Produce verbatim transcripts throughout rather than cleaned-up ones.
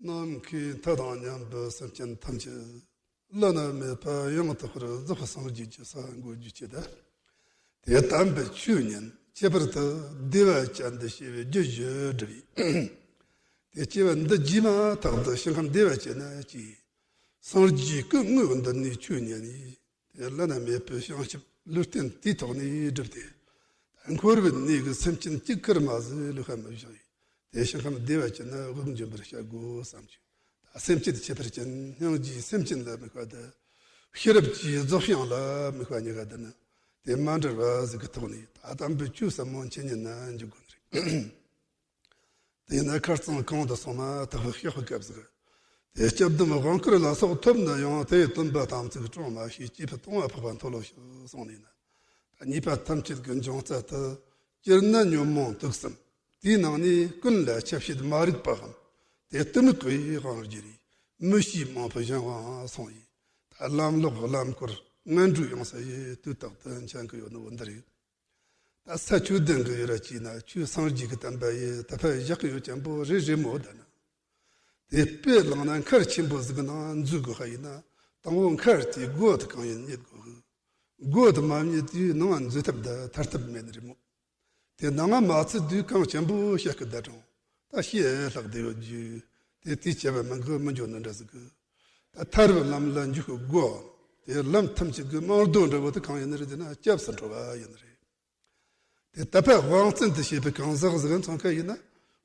ནམ་མཁའི་མཐའ་དང་མཉམ་པའི་སེམས་ཅན་ཐམས་ཅད་བླ་ན་མེད་པ་ཡང་དག་པར་རྫོགས་པའི་སངས་རྒྱས་ཀྱི་ས་འགོད་རྒྱུའི་ཆེད་དུ། དེ་དམ་པའི་ཆོས་ཉན། ཁྱད་པར་དུ་བདེ་བ་ཅན་དུ་བྱེད་པའི་རྒྱུ་བཞི་བསྒྲུབས་པས། དེ་སྐྱེ་བ་འདི་རྗེས་མ་ཐག་ཏུ་ཞིང་ཁམས་བདེ་བ་ཅན་ན་སྐྱེས། སངས་རྒྱས་སྐུ་དངོས་འདི་ནས་ཆོས་ཉན་ཡིས། དེ་བླ་ན་མེད་པའི་བྱང་ཆུབ་ལུས་རྟེན་དེའི་ཐོག་ནས་བསྒྲུབས་ཏེ། འཁོར་བའི་གནས་ཀྱི་སེམས་ཅན་གཅིག་ཁར་མ་ཟད་ལུས་ཤ་མི་བཞག་ཡིས། དེ་ཞིང་ཁམས་བདེ་བ་ཅན་ན་དབུགས་འབྱིན་པར་བྱ་དགོས་བསམ་གྱི། ད་སེམས་བསྐྱེད་ཁྱད་པར་ཅན། སྙིང་རྗེས་སེམས་ཅན་ལ་དམིགས་པ་དང་། ཤེས་རབ་ཀྱིས་རྫོགས་བྱང་ལ་དམིགས་པ་གཉིས་ཀ་འདི་ནི་དེ་མ་འབྲེལ་བ་ཟིག་གི་ཐོག་ནས། ད་དམ་པའི་ཆོས་ཟབ་མོ་མཁྱེན་ཉིད་ན་འཇུག་དགོས་ནི་རེད། དེས་ན་ཁ་རྩང་གང་དུ་སོང་ན་ཐག་པས་གཤགས་པའི་སྐབས་ཟིག། དེ་སྐྱབས་སྡོམ་དབང་བསྐུར་ལ་སོགས་ཐོབ་ན་ཡང་། དེའི་སྟོན་པ་དམ་ཚིག་སྲུང་མ་ཤེས། སྐྱེས་བུ་དང་བ་འཕགས་པ་མཐོལ་ལོ་བཤགས་གསུངས་ནས་ན། ད་ཉེས་པ་ཐམས་ཅད་ཀྱི་འབྱུང་རྩ་དེ། སྤྱིར་ན་ཉོན་མོངས་དུག་གསུམ། དེའི་ནང་ནས་ཀུན་ལ་ཆ་ཤས་མ་རིག་པའམ། དེ་གཏི་མུག་གི་དབང་བསྒྱུར་རེ། མི་ཤེས་མང་པོ་གཞན་དབང་སོང་ཡིས། ད་ལམ་ལོག་ལམ་བསྐོར་ངན་འགྲོའི་ཡང་ས་ཡི་དུས་རྟག་ཏུ་འཆང་གི་ཡོད་ནོ་འདི་རེད། ད་ས་ཆོས་ལྡན་གྱི་ཡུལ་ལ་སྐྱེས་ན། ཆོས་སངས་རྒྱས་ཀྱི་བསྟན་པ་ཡི་དེ་ཕར་བཞག་གི་ཡོད་ཅན་པོ་རེ་རེ་མོ་ད་ན། དེ་དཔེ་བླངས་ན་མཁར་ཆེན་པོ་ཟིག་ནང་འཛུལ་དགོས་ཧ་ཡིན་ན། དང་པོ་མཁར་དེའི་སྒོ་དེ་གང་ཡིན་རྙེད་དགོས་ཧི། སྒོ་དེ་མ་རྙེད་དུས་ནང་འཛུལ་ཐབས་དང་ཐར་ཐབས་མེད་ནི་རེད་མོ། དེ་ནང་མ་ཚུད་དུས་གངས་ཆེན་པོ་ཞལ་སྐུ་ཟླ་གྲངས་ད་ཞེས་ལྷག་བསྡད་ཡོད་རྒྱུ། དེ་དེའི་བྱ་བ་མི་འགུལ་མི་འགྱོ་ནི་འདྲ་ཟིག་གི། ད་ཐར་བའི་ལམ་ལ་འཇུག་གི་སྒོ། དེ་ལམ་ཐམས་ཅད་ཀྱི་རྨང་རྡོ་འདྲ་བོ་དེ་གང་ཡིན་ནི་རེད་ཟེར་ན། སྐྱབས་སུ་འགྲོ་བ་ཡིན་ནི་རེད། དེ་དད་པ་དབང་བཙན་དུ་བྱས་པའི་གང་ཟག་ཟིག་མཚོན་ཁ་ཡིན་ན།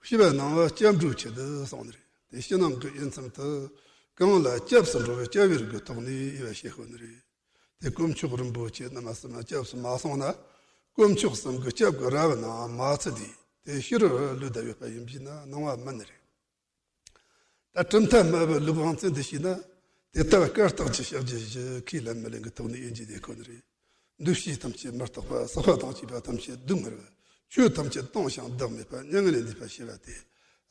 ཕྱི་པ་ནང་པ་སྐྱབས་འགྲོའི་ཆེད་དུ་སོང་ནི་རེད། དེ་ཕྱི་ནང་གི་དབྱེ་མཚམས་དེ་གང་ལ་སྐྱབས་སུ་འགྲོ་བའི་སྐྱབས་ཡུལ་གྱི་ཐོག་ནས་དབྱེ་བ་ཕྱེ་དགོས་ནི་རེད། དེ་དཀོན་མཆོག་རིན་པོ་ཆེ་རྣམ་པ་གསུམ་སྐྱབས་སུ་མ་སོང་ན། དཀོན་མཆོག་གསུམ་གྱི་སྐྱབས་ཀྱི་ར་བའི་ནང་མ་ཚུད་དེ། དེ་ཕྱི་རོལ་ལུས་བསྡད་ཡོད་པ་ཡིན་པས་ན་ནང་པ་མིན་ནི་རེད། ད་གྲུབ་མཐའ་སྨྲ་བའི་ལུགས་དབང་བཙན་དུ་བྱས་ན། དེ་ལྟར་བཀའ་རྟགས་ཀྱི་ཕྱག་རྒྱ་བཞི་ཁས་ལེན་མི་ལེན་གྱི་ཐོག་ནས་དབྱེ་འབྱེད་དེ་ཁོ་ནི་རེད། འདུ་ཤེས་ཐམས་ཅད་མི་རྟག་པ། བསགས་པ་དང་བཅས་པ་ཐམས་ཅད་སྡུག་བསྔལ་བ། ཆོས་ཐམས་ཅད་སྟོང་ཞིང་བདག་མེད་པ། མྱ་ངན་ལས་འདས་པ་ཞེས་པ་དེ།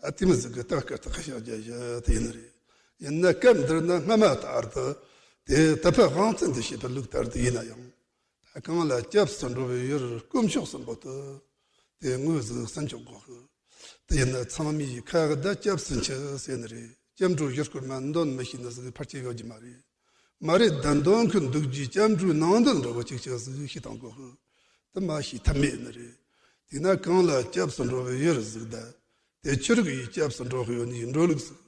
ཨ་དེ་མི་ཟིག་གི་ད་བཀའ་རྟགས་ཀྱི་ཕྱག་རྒྱ་བཞི་དེ་ཡིན་ནི་རེད། ཡིན་ན་སྐབས་འདིར་ན་སྔ་མ་ལྟར་དུ། དེ་དད་པ་དབང་བཙན་དུ་བྱས་པའི་ལུགས་ལྟར་དུ་ཡིན་ན་ཡང་། ད་གང་ལ་སྐྱབས་སུ་འགྲོ་བའི་ཡུལ་དཀོན་མཆོག་གསུམ་པོ་དེ། དེ་དངོས་སུ་ཟིན་འཇོག་དགོས་ཤིང་། དེ་ཡིན་ན་ཚང་མས་ཁ་བརྡ་སྐྱབས་སུ་མཆི་ཟེར་ནི་རེད། སྐྱབས་འགྲོ་ཡུལ་སྐོར་མ་འདོན་མི་ཤེས་ནི་ཟིག་ཕལ་ཆེར་ཡོད་རྒྱུ་མ་རེད། མ་རེད། ད་འདོན་གི་འདུག་རྒྱུའི་སྐྱབས་འགྲོའི་ནང་དོན་འདྲ་བོ་ཅིག་ཅིག་ཟིག་ཤེས་བཏང་དགོས་ཤིང་། དེ་མ་ཤེས་ཐབས་མེད་ནི་རེད། དེས་ན་གང་ལ་སྐྱབས་སུ་འགྲོ་བའི་ཡུལ་ཟིག་དང་། དེ་ཆི་རིགས་ཡིས་སྐྱབས་སུ་འགྲོ་གི་ཡོད་ནི་འགྲོ་ལུགས་ཟིག་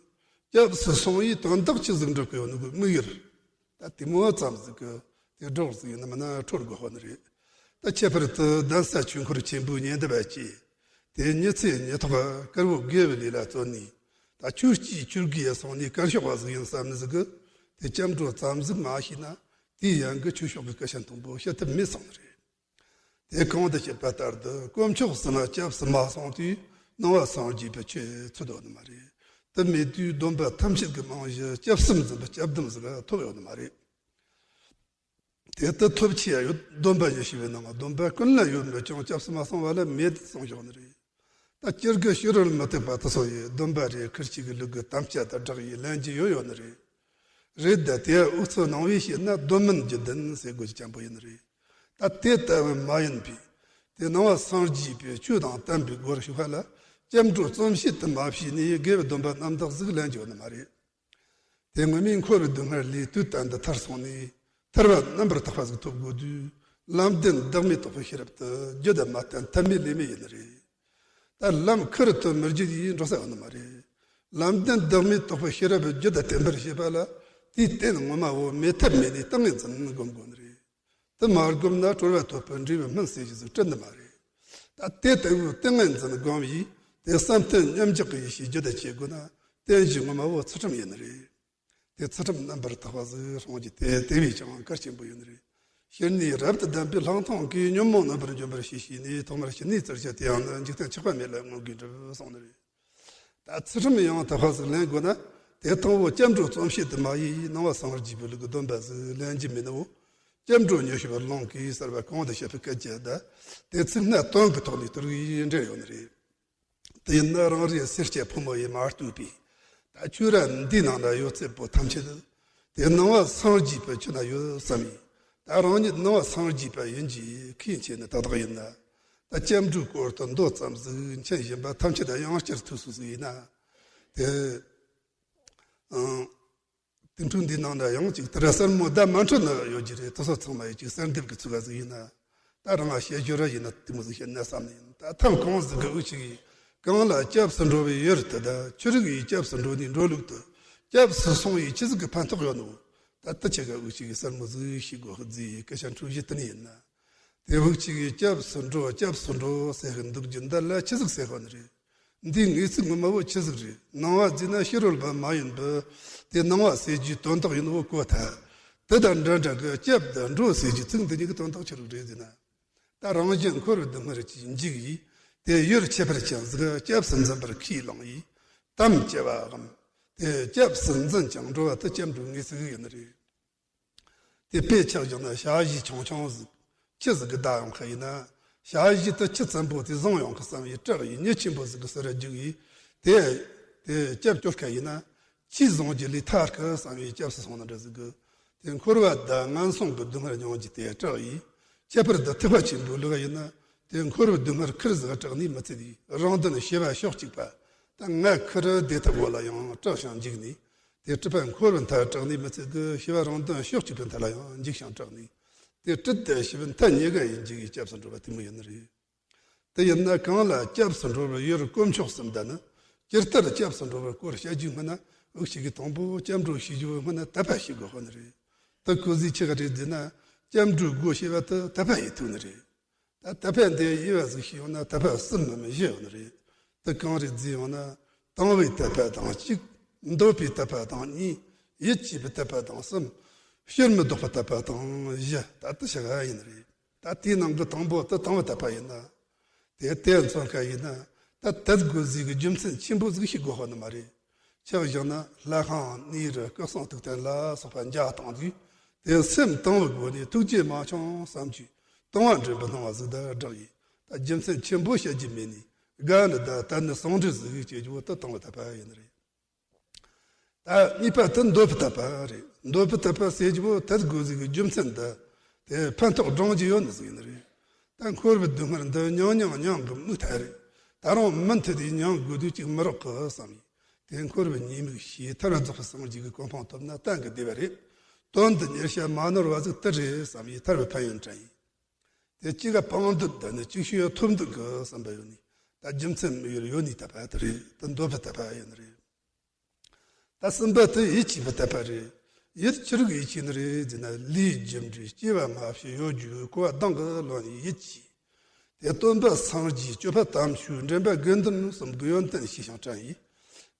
སྐྱབས་སུ་སོང་ཡིས་དོན་དག་ཆི་ཟིག་འགྲུབ་གི་ཡོད་ནི་གི་དམིགས་ཡུལ། ད་དེ་མོ་ཙམ་ཟིག་གི་དེ་སྒྲོག་ཟིག་ཡིན་ནམ་ན་འཕྲོར་དགོས་པ་ནི་རེད། ད་ཁྱད་པར་དུ་གདན་ས་ཆོས་འཁོར་ཆེན་པོའི་ཉེ་འདབས་བ་ཅི། དེ་ཉི་ཚེ་ཉི་ཐོག་དཀར་པོ་དགེ་བའི་ལས་ལ་བརྩོན་ནས། ད་ཆོས་སྐྱིད་ཆོས་དགེ་སོང་ནས་དཀར་ཕྱོགས་པ་ཟིག་ཡིན་བསམ་ནི་ཟིག་གི། དེ་སྐྱབས་འགྲོ་ཙམ་ཟིག་མ་ཤེས་ན། དེའི་ཡང་གི་ཆོས་ཕྱོགས་ཀྱི་སྐད་ཆ་མཐོན་པོ་བཤད་ཐབས་མེད་སོང་ནི་རེད། དེ་གོང་དུ་བཤད་པ་ལྟར་དུ་དཀོན་མཆོག་གསུམ་ལ་སྐྱབས་སུ་མ་སོང་དུས་ནང་པ་སངས་རྒྱས་པའི་ཆོས་ཚུད་ཡོད་ནི་མ་རེད། དེ་མེད་དུས་སྡོམ་པ་ཐམས་ཅད་ཀྱི་རྨང་གཞི་སྐྱབས་སུ་འཛིན་པའི་སྐྱབས་སྡོམ་ཟིག་ཐོབ་ཡོད་ནི་མ་རེད། དེ་ལྟར་ཐོབ་ཆེ་ཡོད། སྡོམ་པ་ཉི་ཤུ་པའི་ནང་སྡོམ་པ་ཀུན་ལ་ཡོད་མོད་ཀྱང་སྐྱབས་སུ་མ་སོང་བ་ལ་མེད་གསུངས་བཞག་ནི་རེད། ད་སྤྱིར་གི་ཕྱི་རོལ་མུ་སྟེགས་པ་དེ་ཚོ་ཡི་སྡོམ་པ་རེད། ཁུར་ཆེ་གི་ལུགས་ཀྱི་དམ་བཅའ་དང་སྦྲགས་ཡི་ལེན་གྱི་ཡོད་ཡོད་ནི་རེད། རེད། ད་དེ་འུ་ཚོ་ནང་པའི་བཤད་ན་སྡོམ་མིན་རྒྱུ་ལྡན་ཟེར་དགོས་ཀྱི་ཅན་པོ་ཡིན་ནི་རེད། ད་དེ་ལྟ་བུ་མ་ཡིན་པའི། དེ་ནང་པ་སངས་རྒྱས་པའི་ཆོས་དང་བསྟན་པའི་སྒོར་ཞུགས་པ་ལ་སྐྱབས་འགྲོ་རྩོམ་བྱེད་དུ་མ་བྱས་ནས་དགེ་བའི་སྡོམ་པ་རྣམ་དག་ཟིག་ལེན་གྱི་ཡོད་ནི་མ་རེད། དེ་སྔོན་མའི་འཁོར་བའི་སྡུག་བསྔལ་ལས་དུས་གཏན་དུ་ཐར་སོང་ནས། ཐར་པ་རྣམ་པར་དག་པ་ཟིག་ཐོབ་དགོས་དུས། ལམ་བདེན་བདག་མེད་རྟོགས་པའི་ཤེས་རབ་དེ་རྒྱུད་དུ་མ་བསྟེན་ཐབས་མེད་ལས་མེད་ཡིན་ནི་རེད། ད་ལམ་ཁུར་ཐོན་མི་རྒྱུད་ཡིས་འགྲོ་ས་ཡོད་ནི་མ་རེད། ལམ་བདེན་བདག་མེད་རྟོགས་པའི་ཤེས་རབ་རྒྱུད་དུ་བསྟེན་པར་བྱེད་པ་ལ། དེའི་རྟེན་ངོ་མ་བོ་མེད་ཐབས་མེད་ནས་ཏིང་ངེ་འཛིན་སྒོམ་དགོས་ནི་རེད། དེ་མ་བསྒོམས་ན་གྲོལ་བ་ཐོབ་པའི་འབྲས་བུ་སྨིན་ཟེར་རྒྱུ་ཟིག་བྲིས་ནི་མ་རེད། ད་དེ་ལྟ་བུའི་ཏིང་ངེ་འཛིན་སྒོམ་ཡིས་དེ་བསམ་གཏན་མཉམ་འཇོག་གི་ཡེ་ཤེས་རྒྱུད་དུ་སྐྱེ་དགོས་ན། རྟེན་གཞི་ངོ་མ་བོ་ཚུལ་ཁྲིམས་ཡིན་ནི་རེད། དེ་ཚུལ་ཁྲིམས་རྣམ་པར་དག་པ་ཟིག་སྲུང་རྒྱུ་དེ་དེ་བས་ཀྱང་གལ་ཆེན་པོ་ཡིན་ནི་རེད། ཕྱིར་ནི་རབ་ཏུ་ལྡན་པའི་ལྷག་མཐོང་གིས་ཉོན་མོངས་རྣམ་པར་འཇོམས་པར་ཤེས་བྱས་ནས། ཐོག་མར་ཕྱི་ནས་བཙིར་བྱ་དེ་ཡང་ནི། འཇིག་རྟེན་ཆགས་པ་མེད་ལ་མངོན་དགའི་འབྲས་བུ་གསུངས་ནི་རེད། ད་ཚུལ་ཁྲིམས་ཡང་དག་པ་ཟིག་ལེན་དགོས་ན། དེ་དང་པོ་སྐྱབས་འགྲོ་རྩོམ་བྱེད་དུ་མ་ཡིས་ནང་པ་སངས་རྒྱས་པའི་ལུགས་ཀྱི་སྡོམ་པ་ཟིག་ལེན་རྒྱུ་མིན་ནོ། སྐྱབས་འགྲོ་ཉི་ཤུ་པའི་ལུང་གིས་གསལ་བ་གོང་དུ་བཤད་པའི་སྐད་ཅིག་ད། དེ་ཚིག་སྣ་བདུན་གྱི་ཐོག་ནས་དུར་བའི་འདྲེན་ཡོད་ནི་རེད། དེ་ཡིན་ན་རང་རེའི་སེར་སྐྱའི་ཕོ་མོ་ཡིས་མ་བསྟོད་པའི། ད་ཁྱོད་ར་འདི་ནང་ན་ཡོད་ཚད་པོ་ཐམས་ཅད། དེ་ནང་པ་སངས་རྒྱས་པའི་ཆོས་ན་ཡོད་བསམ་ཡིན། ད་རང་ཉིད་ནང་པ་སངས་རྒྱས་པ་ཡིན་གྱི་ཁས་འཆེ་ནི་ཏག་ཏག་ཡིན་ན། ད་སྐྱབས་འགྲོའི་སྐོར་དུ་མདོ་ཙམ་ཟིག་མཁྱེན་བཞིན་པ་ཐམས་ཅད་ཡང་བསྐྱར་ཐོས་སོ་ཟིག་ཡིན་ན། དེ། ཕྲུག་འདིའི་ནང་ན་ཡང་ཅིག་དེ་ར་གསར་མོ་ཟླ་མ་འཕྲོད་ན་ཡོད་ཀྱི་རེད། དེ་ཚོ་ཚང་མ་ཡི་ཅིག་གསར་འདེབས་ཀྱི་ཚུགས་ཀ་ཟིག་ཡིན་ན། ད་རང་ང་བཤད་རྒྱུ་ར་ཡིན་ན་དེ་མོ་ཟིག་བཤད་ན་བསམ་ནི་ཡིན། ད་ཐབས་གང་ཟིག་གི་འུ་ཅག་གིས་གང་ལ་སྐྱབས་སུ་འགྲོ་བའི་ཡུལ་དུ་ད་ཆོས་རིག་གིས་སྐྱབས་སུ་འགྲོ་ནི་འགྲོ་ལུགས་དུ་སྐྱབས་སུ་སོང་བའི་ཆི་ཟིག་གི་ཕན་ཐོགས་ཡོད་ནོ། ད་ལྟ་ཆེ་ག་འུ་ཅག་གིས་གསར་མོ་ཟིག་ཤེས་དགོས་ཟིག་ཡི་སྐད་ཆ་འཕྲོ་བཞི་དེ་ནི་ཡིན་ན། དེ་འུ་ཅག་གིས་སྐྱབས་སུ་འགྲོ་སྐྱབས་སུ་འགྲོ་ཟེར་གི་འདུག་རྒྱུ་འདི་ལ་ཆི་ཟིག་ཟེར་གོ་ནི་རེད། འདིའི་ངེས་ཚིག་ངོ་མ་བོ་ཆི་ཟིག་རེད། ནང་བ་བརྫིས་ན་ཕྱི་རོལ་པ་མ་ཡིན་པ། དེ་ནང་བ་ཟེར་རྒྱུའི་དོན་དག་ཡིན་ནོ་གོ་ཐལ། དེ་དང་འདྲ་འདྲ་གི་སྐྱབས་དང་འགྲོ་ཟེར་རྒྱུའི་ཚིག་འདི་གཉིས་ཀྱི་དོན་དག་ཆི་རིགས་རེད་ཟེར་ན། ད་རང་བཞིན་འཁོར་བའི་སྡུག་བསྔལ་གྱིས་འཇིགས་ཡིས། དེ་ཡུལ་ཁྱད་པར་ཅན་ཟིག་སྐྱབས་སུ་འཛིན་པར་ཁས་བླངས་ཡིས། དམ་བཅའ་བའམ། དེ་སྐྱབས་སུ་འཛིན་ཅིང་འགྲོ་བ་དེ་སྐྱབས་འགྲོའི་ངེས་ཚིག་ཡིན་ནི་རེད། དེ་དཔེ་ཆ་བཞག་ན་ཞ་ཡི་ཆུང་ཆུང་ཟིག་ཁྱི་ཟིག་གིས་བདའ་ཡོང་ཁ་ཡིན་ན། ཞ་ཡི་དེ་ཁྱི་བཙན་པོ་དེ་བཟུང་ཡོང་ཁ་བསམ་ཡི་སྐྲག་ཡི་མྱི་ཆེན་པོ་ཟིག་གི་ཟུར་ར་རྒྱུག་ཡི། དེ་དེ་སྐྱབས་སྐྱོར་ཁ་ཡིན་ན། ཁྱི་བཟུང་རྒྱུ་ལས་ཐར་ཁ་བསམ་ཡི་སྐྱབས་སུ་སོང་ན་འདྲ་ཟིག་གི། དེ་འཁོར་བ་དང་ངན་སོང་གི་སྡུག་བསྔལ་མྱོང་རྒྱུ་དེ་སྐྲག་ཡི། ཁྱད་པར་དུ་ཐེག་པ་ཆེན་པོའི་ལུགས་ཡིན་ན། དེ་འཁོར་བའི་སྡུག་བསྔལ་ཁེར་ཟིག་སྐྲག་ནི་མི་ཚད་དེ་རང་དོན་ཞི་བ་ཕྱོགས་གཅིག་པ། ད་ང་ཁེར་བདེ་ཐབས་བོ་ལ་ཡང་སྐྲག་ཞིང་འཇིགས་ནི། དེ་སྲིད་པ་འཁོར་བའི་མཐར་སྐྲག་ནི་མི་ཚད་དེ་ཞི་བ་རང་དོན་ཕྱོགས་གཅིག་པའི་མཐའ་ལ་ཡང་འཇིགས་ཤིང་སྐྲག་ནི། དེ་སྲིད་དེ་ཞི་བའི་མཐའ་གཉིས་ཀ་ཡི་འཇིགས་ཡི་སྐྱབས་སུ་འགྲོ་བ་དེ་མོ་ཡིན་ནི་རེད། དེ་ཡིན་ན་གང་ལ་སྐྱབས་སུ་འགྲོ་བའི་ཡུལ་དཀོན་མཆོག་གསུམ་ལྡན་ནི། ཇི་ལྟར་སྐྱབས་སུ་འགྲོ་བའི་སྐོར་བཤད་རྒྱུའི་སྔོན་ན་འུ་ཅག་གིས་དང་པོ་སྐྱབས་འགྲོ་ཤེས་རྒྱུའི་སྔོན་ན་དད་པ་ཤེས་དགོས་ཧོ་ནི་རེད། དེ་གོ་ཟིག་ཆི་ག་རེད་ཟེར་ན། སྐྱབས་འགྲོའི་སྒོ་ཕྱེ་བ་དེ་དད་པ་ཡིས་ཐུག་ནི་རེད། ད་དད་པ་འདི་དབྱེ་བ་ཟིག་ཤེས་ཡོང་ན་དད་པ་གསུམ་མིན་བཞི་ཡོད་ནི་རེད། དེ་གང་རེད་ཟེར་ཡོང་ན། དང་བའི་དད་པ་དང་གཅིག་འདོད་པའི་དད་པ་དང་གཉིས། ཡིད་ཆེས་པའི་དད་པ་དང་གསུམ། ཕྱིར་མི་ལྡོག་པའི་དད་པ་དང་བཞི། ད་དེ་ཆི་ག་ཡིན་ནི་རེད། ད་དེའི་ནང་གི་དང་པོ་དེ་དང་བའི་དད་པ་ཡིན་ན། དེ་དེ་མཚོན་ཁ་ཡིན་ན། ད་དད་དགོས་ཟིག་གི་རྒྱུ་མཚན་ཆེན་པོ་ཟིག་ཤེས་དགོས་ཧོ་ནི་མ་རེད། ཆ་བཞག་ན་ལྷ་ཁང་གནས་རི་སྐུ་གསུང་ཐུགས་རྟེན་ལ་སོགས་པ་མཇལ་བཏང་དུས། དེ་སེམས་དང་བའི་སྒོ་ནས་ཐུགས་རྗེ་མ་ཆུང་བསམ་གྱིས་དང་བ་འདྲེན་པའི་སྣང་བ་ཟིག་ད་བསྒྲགས་ཡིན། ད་རྒྱུ་མཚན་ཆེན་པོ་བཤད་རྒྱུ་མེད་ནི། དགའ་ནི་ད་དད་ནི་ཟུང་འབྲེལ་ཟིག་བྱེད་རྒྱུ་བོ་དེ་དང་བའི་དད་པ་ཡིན་ནི་རེད། ད་གཉིས་པ་དེ་འདོད་པའི་དད་པ་རེད། འདོད་པའི་དད་པ་ཟེར་རྒྱུ་བོ་དད་དགོས་ཟིག་གི་རྒྱུ་མཚན་ད། དེ་ཕན་ཐོགས་འབྲང་རྒྱུ་ཡོད་ནི་ཟིག་ཡིན་ནི་རེད། ད་འཁོར་བའི་སྡུག་བསྔལ་འདི་མྱང་མྱང་མྱང་གི་མུག་ཐལ་རེད། ད་རུང་མུ་མཐུད་དེ་མྱང་དགོས་དུས་ཅིག་མི་རག་གི་བསམ་ཡིན། དེ་འཁོར་བའི་ཉེས་དམིགས་ཤེས་མཐར་རྫོགས་པའི་སངས་རྒྱས་ཀྱི་གོ་འཕང་ཐོབ་ན་གཏན་གྱི་བདེ་བ་རེད། དོན་འདི་གཉེར་བྱ་མ་ནོར་བ་ཟིག་དེ་རེད་བསམ་ཡིན་མཐར་བའི་ཕན་ཡོན་དྲན་ཡིན། དེ་གཅིག་ག་སྤང་འདོད་ད་ནི་ཅིག་ཤོས་ཐོབ་འདོད་གི་བསམ་པ་ཡོད་ནི། ད་རྒྱུ་མཚན་མི་ཡོད་ཡོད་ནི་དད་པ་དེ་རེད། དེ་འདོད་པའི་དད་པ་ཡིན་ནི་རེད། ད་གསུམ་པ་དེ་ཡིད་ཆེས་པའི་དད་པ་རེད། ཡིད་ཆི་རིགས་ཡིད་ཆེས་ནི་རེད་ཟེར་ན། ལས་རྒྱུ་འབྲས་སྐྱེ་བ་སྔ་ཕྱི་ཡོད་རྒྱུ་གོ་བ་དང་གི་ལོན་ནས་ཡིད་ཆེས། དེ་སྟོན་པ་སངས་རྒྱས་སྤྱོད་པ་དམ་ཆོས་འདྲེན་པ་དགེ་འདུན་གསུམ་གི་ཡོན་ཏན་ཤེས་ཤིང་དྲན་ཡིན།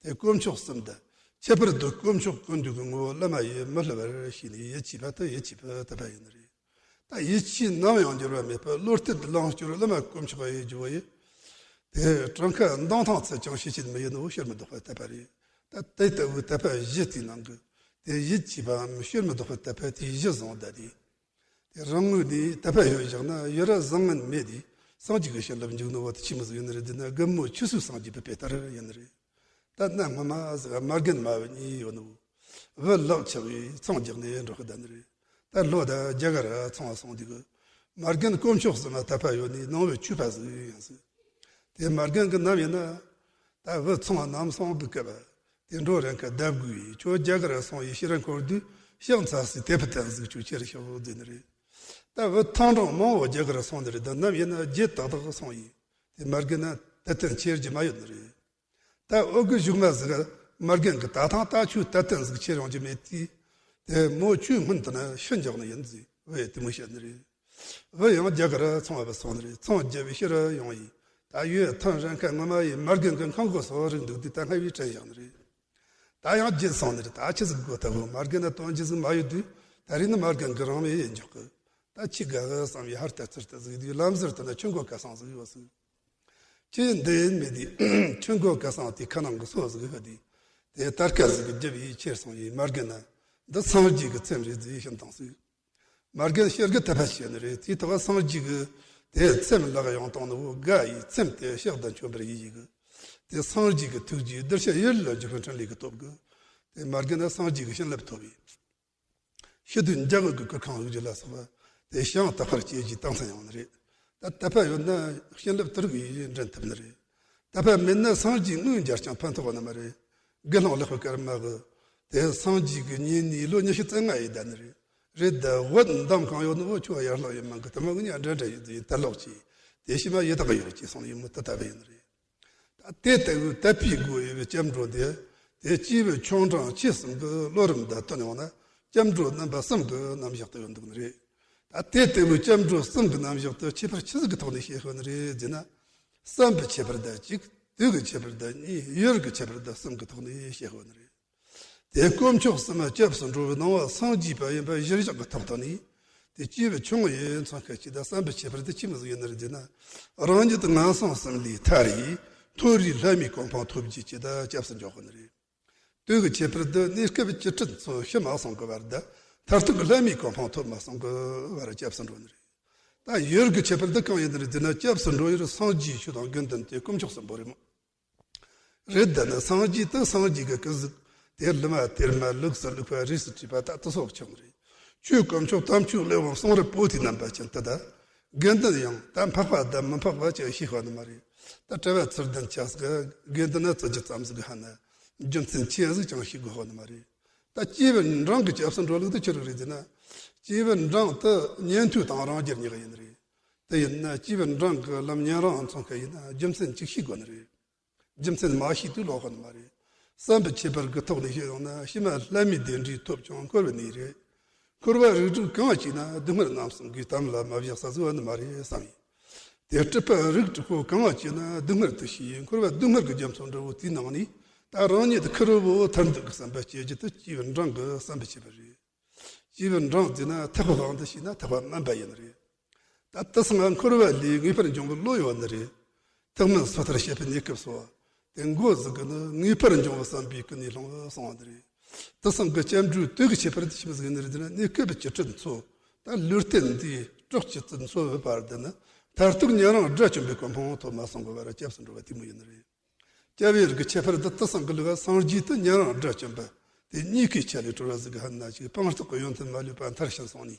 དེ་དཀོན་མཆོག་གསུམ་དང་། ཁྱད་པར་དུ་དཀོན་མཆོག་ཀུན་འདུས་ཀྱི་ངོ་བོ་བླ་མ་ཡིས་མི་བསླུ་བར་ཤེས་ནས་ཡིད་ཆེས་པ་དེ་ཡིད་ཆེས་པའི་དད་པ་ཡིན་ནི་རེད། ད་ཡིད་ཆེས་ནམ་ཡང་འགྱུར་བ་མེད་པར་བློ་གཏད་ལོངས་སྤྱོད་བླ་མ་དཀོན་མཆོག་ཡིན་རྒྱུ་བོ་ཡིན། དེ་གྲངས་ཁ་འདང་ཐང་ཚད་ཀྱང་ཤེས་བྱེད་མི་ཡིན་ནོ་ཕྱིར་མི་ལྡོག་པའི་དད་པ་རེད། ད་དེ་ལྟ་བུའི་དད་པ་བཞི་དེའི་ནང་གི། དེ་ཡིད་ཆེས་པའམ་ཕྱིར་མི་ལྡོག་པའི་དད་པ་དེ་བཞི་བཟུང་བསྡད་དེ། དེ་རང་ངོས་ནས་དད་པ་ཡོད་བཞག་ན་ཡུལ་ར་བཟང་ངན་མེད་དེ། སངས་རྒྱས་ཀྱི་བྱིན་རླབས་འཇུག་ནོ་བོ་དེ་ཆི་མོ་ཟིག་ཡིན་ནི་རེད་ཟེར་ན། རྒན་མོ་ཆུ་སོའི་སངས་རྒྱས་པའི་དཔེ་ལྟར་ཡིན་ནི་རེད། ད་གནའ་སྔ་མ་ཟིག་མ་རྒན་མ་བུ་གཉིས་ཡོད་ནོ། བུ་ལག་ཆགས་པས་ཚོང་རྒྱག་ནས་འགྲོ་གི་བསྡད་ནི་རེད། ད་ལོ་ད་རྒྱ་གར་ཚོང་བ་སོང་དུས་གི། མ་རྒན་དཀོན་མཆོག་གསུམ་ལ་དད་པ་ཡོད་ནི་ནང་བའི་ཆོས་པ་ཟིག་ཡིན་ཟིག་དེ་མ་རྒན་གི་ནམ་ཡིན་ན། ད་བུ་ཚོང་བ་ནམ་སོང་གི་སྐབས། དེ་འགྲོ་རན་ཁ་བརྡབ་དགོས་ཡིན། ཁྱོད་རྒྱ་གར་སོང་ཡི་ཕྱིར་འཁོར་དུས་ཕྱག་འཚལ་སའི་དེ་ཕུ་ཐན་ཟིག་ཁྱོད་ཁྱེར་ཤོག་ཟེར་ནི་རེད། ད་བུ་ཐང་གྲངས་མང་བོ་རྒྱ་གར་སོང་ནི་རེད། ད་ནམ་ཡིན་ན་རྗེས་ཏག་ཏག་སོང་ཡིན། དེ་མ་རྒན་ན་དད་རྟེན་ཁྱེར་རྒྱུ་མ་ཡོད་ནི་རེད། ད་འུ་གི་གཞུག་མ་ཟིག་མ་རྒན་གི་ད་ཐང་ད་ཆོས་དད་རྟེན་ཟིག་ཁྱེར་ཡོང་རྒྱུ་མེད་དུས། དེ་མོ་ཆོས་སྔོན་དུ་ན་ཤི་འཇོག་ནི་ཡིན་ཟིག་བུ་ཡིས་དེ་མོ་བཤད་ནི་རེད། བུ་ཡང་རྒྱ་གར་ཚོང་བ་སོང་ནི་རེད། ཚོང་རྒྱབ་པའི་ཕྱིར་ཡོང་ཡིན། ད་ཡོད་ཐོན་རན་ཁ་ངོ་མ་ཡིན། མ་རྒན་གི་ཁང་གོ་སོ་རིག་འདུག་དུས་ད་སྔ་བའི་དྲན་བཞག་ནི་རེད། ད་ཡང་རྗེས་སོང་ནི་རེད། ད་ཆི་ཟིག་དགོས་ད་བུ་མ་རྒན་ན་དོན་ཅི་ཟིག་མ་ཡོད་དུས། ད་རེས་ནི་མ་རྒན་གི་རང་མེད་ཡིན་འཇོག་གི། ད་ཆི་དགའ་གི་བསམ་ཡི་ཧར་ལྟ་ཚུར་ལྟ་ཟིག་དུས་ལམ་ཟུར་དུ་ན་ཆུ་མགོ་སྐལ་བཟང་ཟིག་ཡོད་ཟིག་ཁྱེད་འདི་ཡིན་མི་འདི་ཆུ་མགོ་སྐལ་བཟང་དེ་ཁ་ནང་གི་སོ་ཟིག་ཧ་དེ། དེ་ལྟར་སྐལ་ཟིག་གི་རྒྱབ་ཡིས་ཁྱེར་སོང་ཡིན། མ་རྒན་ན་འདི་སངས་རྒྱས་ཀྱི་ཚེམས་རེད་ཟེར་ཕྱིན་བཏང་ཟིག་མ་རྒན་ཤེར་གི་དད་པ་བྱས་ནི་རེད། དེའི་ཐོག་སངས་རྒྱས་ཀྱི་དེ་ཚེམས་ལག་ཡོང་བཏང་ནི་བོ་དགའ་ཡིས་ཚེམས་དེ་ཕྱག་དང་མཆོད་པར་ཡིད་ཡིག་གི། དེ་སངས་རྒྱས་ཀྱི་ཐུགས་རྗེའི་གདུལ་བྱ་ཡིད་ལ་འཇུག་པའི་འཕྲིན་ལས་ཀྱི་སྟོབས་ཀྱིས། དེ་མ་རྒན་ན་སངས་རྒྱས་ཀྱི་བྱིན་རླབས་ཐོབ་ཡིན། ཤི་དུས་འཇའ་འོད་ཀྱི་གུར་ཁང་དབུས་ཀྱི་ལ་སོགས་པ། དེ་ཞིང་དག་པར་སྐྱེ་རྒྱུའི་རྟགས་མཚན་ཡོང་ནི་རེད། ད་དད་པ་ཡོད་ན་བྱིན་རླབས་དེ་རིགས་ཡིས་འདྲེན་ཐུབ་ནི་རེད། དད་པ་མེད་ན་སངས་རྒྱས་དངོས་མཇལ་ཀྱང་ཕན་ཐོགས་ནི་མ་རེད། དགེ་སློང་ལེགས་པའི་སྐར་མ་གི། དེ་སངས་རྒྱས་ཀྱི་ཉེ་གནས་ལོ་ཉི་ཤུ་རྩ་ལྔ་ཡི་ཟླ་ནི་རེད། རེད་ད་བོད་འདམ་གང་ཡོད་ནོ་ཁྱོད་ཡར་ལངས་ཡོད་མིན་གི་དུ་མ་གི་ཉ་འདྲ་འདྲ་ཡོད་ཡིན་ད་ལོག་ཅིག་དེ་ཤི་མ་ཡི་དྭགས་ཡོད་ཅིག་སོང་ཡིན་མོ་དུ་ད་བ་ཡིན་རེད། ད་དེ་ལྟ་བུའི་དད་པའི་སྒོ་ཡོད་པའི་སྐྱབས་འགྲོ་འདི། དེ་སྐྱེས་བུ་ཆུང་འབྲིང་ཆེ་གསུམ་གྱི་བློ་རིམ་དང་བསྟུན་ཡོང་ན་སྐྱབས་འགྲོ་རྣམ་པ་གསུམ་གྱི་རྣམ་གཞག་ཏུ་ཡོད་འདུག་ནི་རེད། ད་དེ་ལྟ་བུའི་སྐྱབས་འགྲོ་གསུམ་གྱི་རྣམ་གཞག་ཏུ་ཁྱད་པར་ཆི་ཟིག་གི་ཐོག་ནས་བཤད་དགོས་ནི་རེད་ཟེར་ན། བསམ་པའི་ཁྱད་པར་དང་གཅིག་དུས་ཀྱི་ཁྱད་པར་དང་གཉིས། ཡུལ་གྱི་ཁྱད་པར་དང་གསུམ་གྱི་ཐོག་ནས་བཤད་དགོས་ནི་རེད། དེ་དཀོན་མཆོག་གསུམ་སྐྱབས་སུ་འགྲོ་བའི་ནང་བ་སངས་རྒྱས་པ་ཡིན་པ་གཞིར་བཞག་གི་ཐོག་ཏུ་ནི། དེ་སྐྱེས་བུ་ཆུང་ངུ་ཡི་མཚོན་ཁ་ཅིག་དང་བསམ་པའི་ཁྱད་པར་དེ་ཅི་མི་ཟིག་ཡིན་ནི་རེད་ཟེར་ན། རང་ཉིད་ངན་སོང་གསུམ་ལས་ཐར་ཡི་མཐོ་རིས་ལྷ་མིའི་གོ་འཕང་ཐོབ་རྒྱུ་ཅིག་དང་སྐྱབས་སུ་འཇོག་དགོས་ནི་རེད། དུས་ཀྱི་ཁྱད་པར་དུ་གནས་སྐབས་བཅུ་ཁྲི་ཚོ་ཤི་མ་སོང་གི་བར་དུ་མཐར་ཐུག་ལྷ་མིའི་གོ་འཕང་ཐོབ་མ་སོང་གི་བར་སྐྱབས་སུ་འགྲོ་ནི་རེད། ད་ཡུལ་གྱི་ཁྱད་པར་དུ་གང་ཡིན་ནི་རེད་ཟེར་ན་སྐྱབས་སུ་འགྲོ་ཡུལ་སངས་རྒྱས་ཆོས་དང་དགེ་འདུན་དེ་དཀོན་མཆོག་གསུམ་པོ་རེད་མོ། རེད་ད་ནི་སངས་རྒྱས་དེ་སངས་རྒྱས་ཀྱི་སྐུ་གཟུགས་དེ་ལི་མ་གཏེར་མ་ལུགས་སུ་བླུགས་པ་རིས་སུ་བྲིས་པ་ད་དེ་སོགས་ཀྱང་རེད། ཆོས་དཀོན་མཆོག་དམ་ཆོས་ལེགས་འོང་གསུང་རབ་པོ་ཏི་རྣམ་པ་ཅན་དེ་དག་དགེ་འདུན་ཡང་ད་འཕགས་པ་དང་མི་འཕགས་པ་ཅིག་ཤེས་པ་ནི་མ་རེད། ད་གྲྭ་བ་ཚུལ་ལྡན་ཆགས་ཟིག་དགེ་འདུན་ན་བརྩི་རྒྱུ་ཙམ་ཟིག་ཧ་ན་རྒྱུ་མཚན་ཅི་ཟིག་ཀྱང་ཤེས་དགོས་ཧོ་ནི་མ་རེད། ད་སྐྱེས་བུ་འབྲིང་གི་སྐྱབས་སུ་འགྲོ་ལུགས་དེ་ཆི་རུ་རེད་ཟེར་ན། སྐྱེས་བུ་འབྲིང་དེ་ཉན་ཐོས་དང་རང་རྒྱལ་གཉིས་ཀ་ཡིན་ནི་རེད། དེ་ཡིན་ན་སྐྱེས་བུ་འབྲིང་གི་ལམ་ཉན་རང་མཚོན་ཁ་ཡིན་ན་རྒྱུ་མཚན་གཅིག་ཤེས་དགོས་ནི་རེད། རྒྱུ་མཚན་མ་ཤེས་དུས་ལོག་ཧོ་ནི་མ་རེད། བསམ་པའི་ཁྱད་པར་གྱི་ཐོག་ནས་བཤད་ཡོང་ན་ཕྱི་མ་ལྷ་མིའི་བདེ་འབྲས་ཐོབ་ཀྱང་འཁོར་བའི་གནས་རེད། འཁོར་བ་རིགས་དྲུག་གང་བ་བྱས་ན་སྡུག་བསྔལ་རྣམ་གསུམ་གྱི་གཏམ་ལ་མ་བཞག་ས་ཟིག་ཡོད་ནི་མ་རེད་བསམ་ཡིན། དེ་སྲིད་པ་རིགས་དྲུག་པོ་གང་བ་བྱས་ན་སྡུག་བསྔལ་དུ་ཤེས་ཡིན། འཁོར་བ་སྡུག་བསྔལ་གྱི་རྒྱ་མཚོ་འདྲ་བོ་དེའི་ནང་ནས་ད་རང་ཉིད་ཁེར་བོ་ཐར་འདོད་ཀྱི་བསམ་པ་སྐྱེ་རྒྱུ་དེ་སྐྱེས་བུ་འབྲིང་གི་བསམ་པའི་ཁྱད་པར་རེད། སྐྱེས་བུ་འབྲིང་ཟེར་ན་ཐེག་པ་དབང་དུ་བྱས་ན་ཐེག་པ་དམན་པ་ཡིན་ནི་རེད། ད་དེ་སང་འཁོར་བ་ལས་ངེས་པར་འབྱུང་བའི་བློ་ཡོད་ནི་རེད། ཐེག་དམན་སོ་ཐར་བཤད་པའི་གནས་སྐབས་སུ། དེ་མགོ་ཟིག་གི་ནི་ངེས་པར་འབྱུང་བའི་བསམ་པའི་ཀུན་ནས་སློང་བར་སོང་བ་ནི་རེད། དེ་སང་གི་སྐྱབས་འགྲོའི་དུས་ཀྱི་ཁྱད་པར་དེ་ཆི་མོ་ཟིག་ཡིན་ནི་རེད་ཟེར་ན། གནས་སྐབས་བཅུ་ཁྲི་འཚོ། ད་ལུས་རྟེན་འདིའི་སྲོག་བཅད་ཚུན་འཚོ་བའི་བར་དུ་ནི། མཐར་ཐུག་ཉན་རང་དགྲ་བཅོམ་པའི་གོ་འཕང་ཐོབ་མ་སོང་གི་བར་སྐྱབས་སུ་འགྲོ་བ་དེ་མོ་ཡིན་ནི་རེད། སྐྱབས་ཡུལ་གྱི་ཁྱད་པར་འདི་དེ་སང་གི་ལུགས་སངས་རྒྱས་དེ་ཉན་རང་དགྲ་བཅོམ་པ། དེ་གཉིས་ཀའི་ཆ་ལས་གྲོལ་བ་ཟིག་གི་ཧ་ན་ཅིག་སྤངས་རྟོགས་ཀྱི་ཡོན་ཏན་མ་ལུས་པ་མཐར་ཕྱིན་སོང་ནས།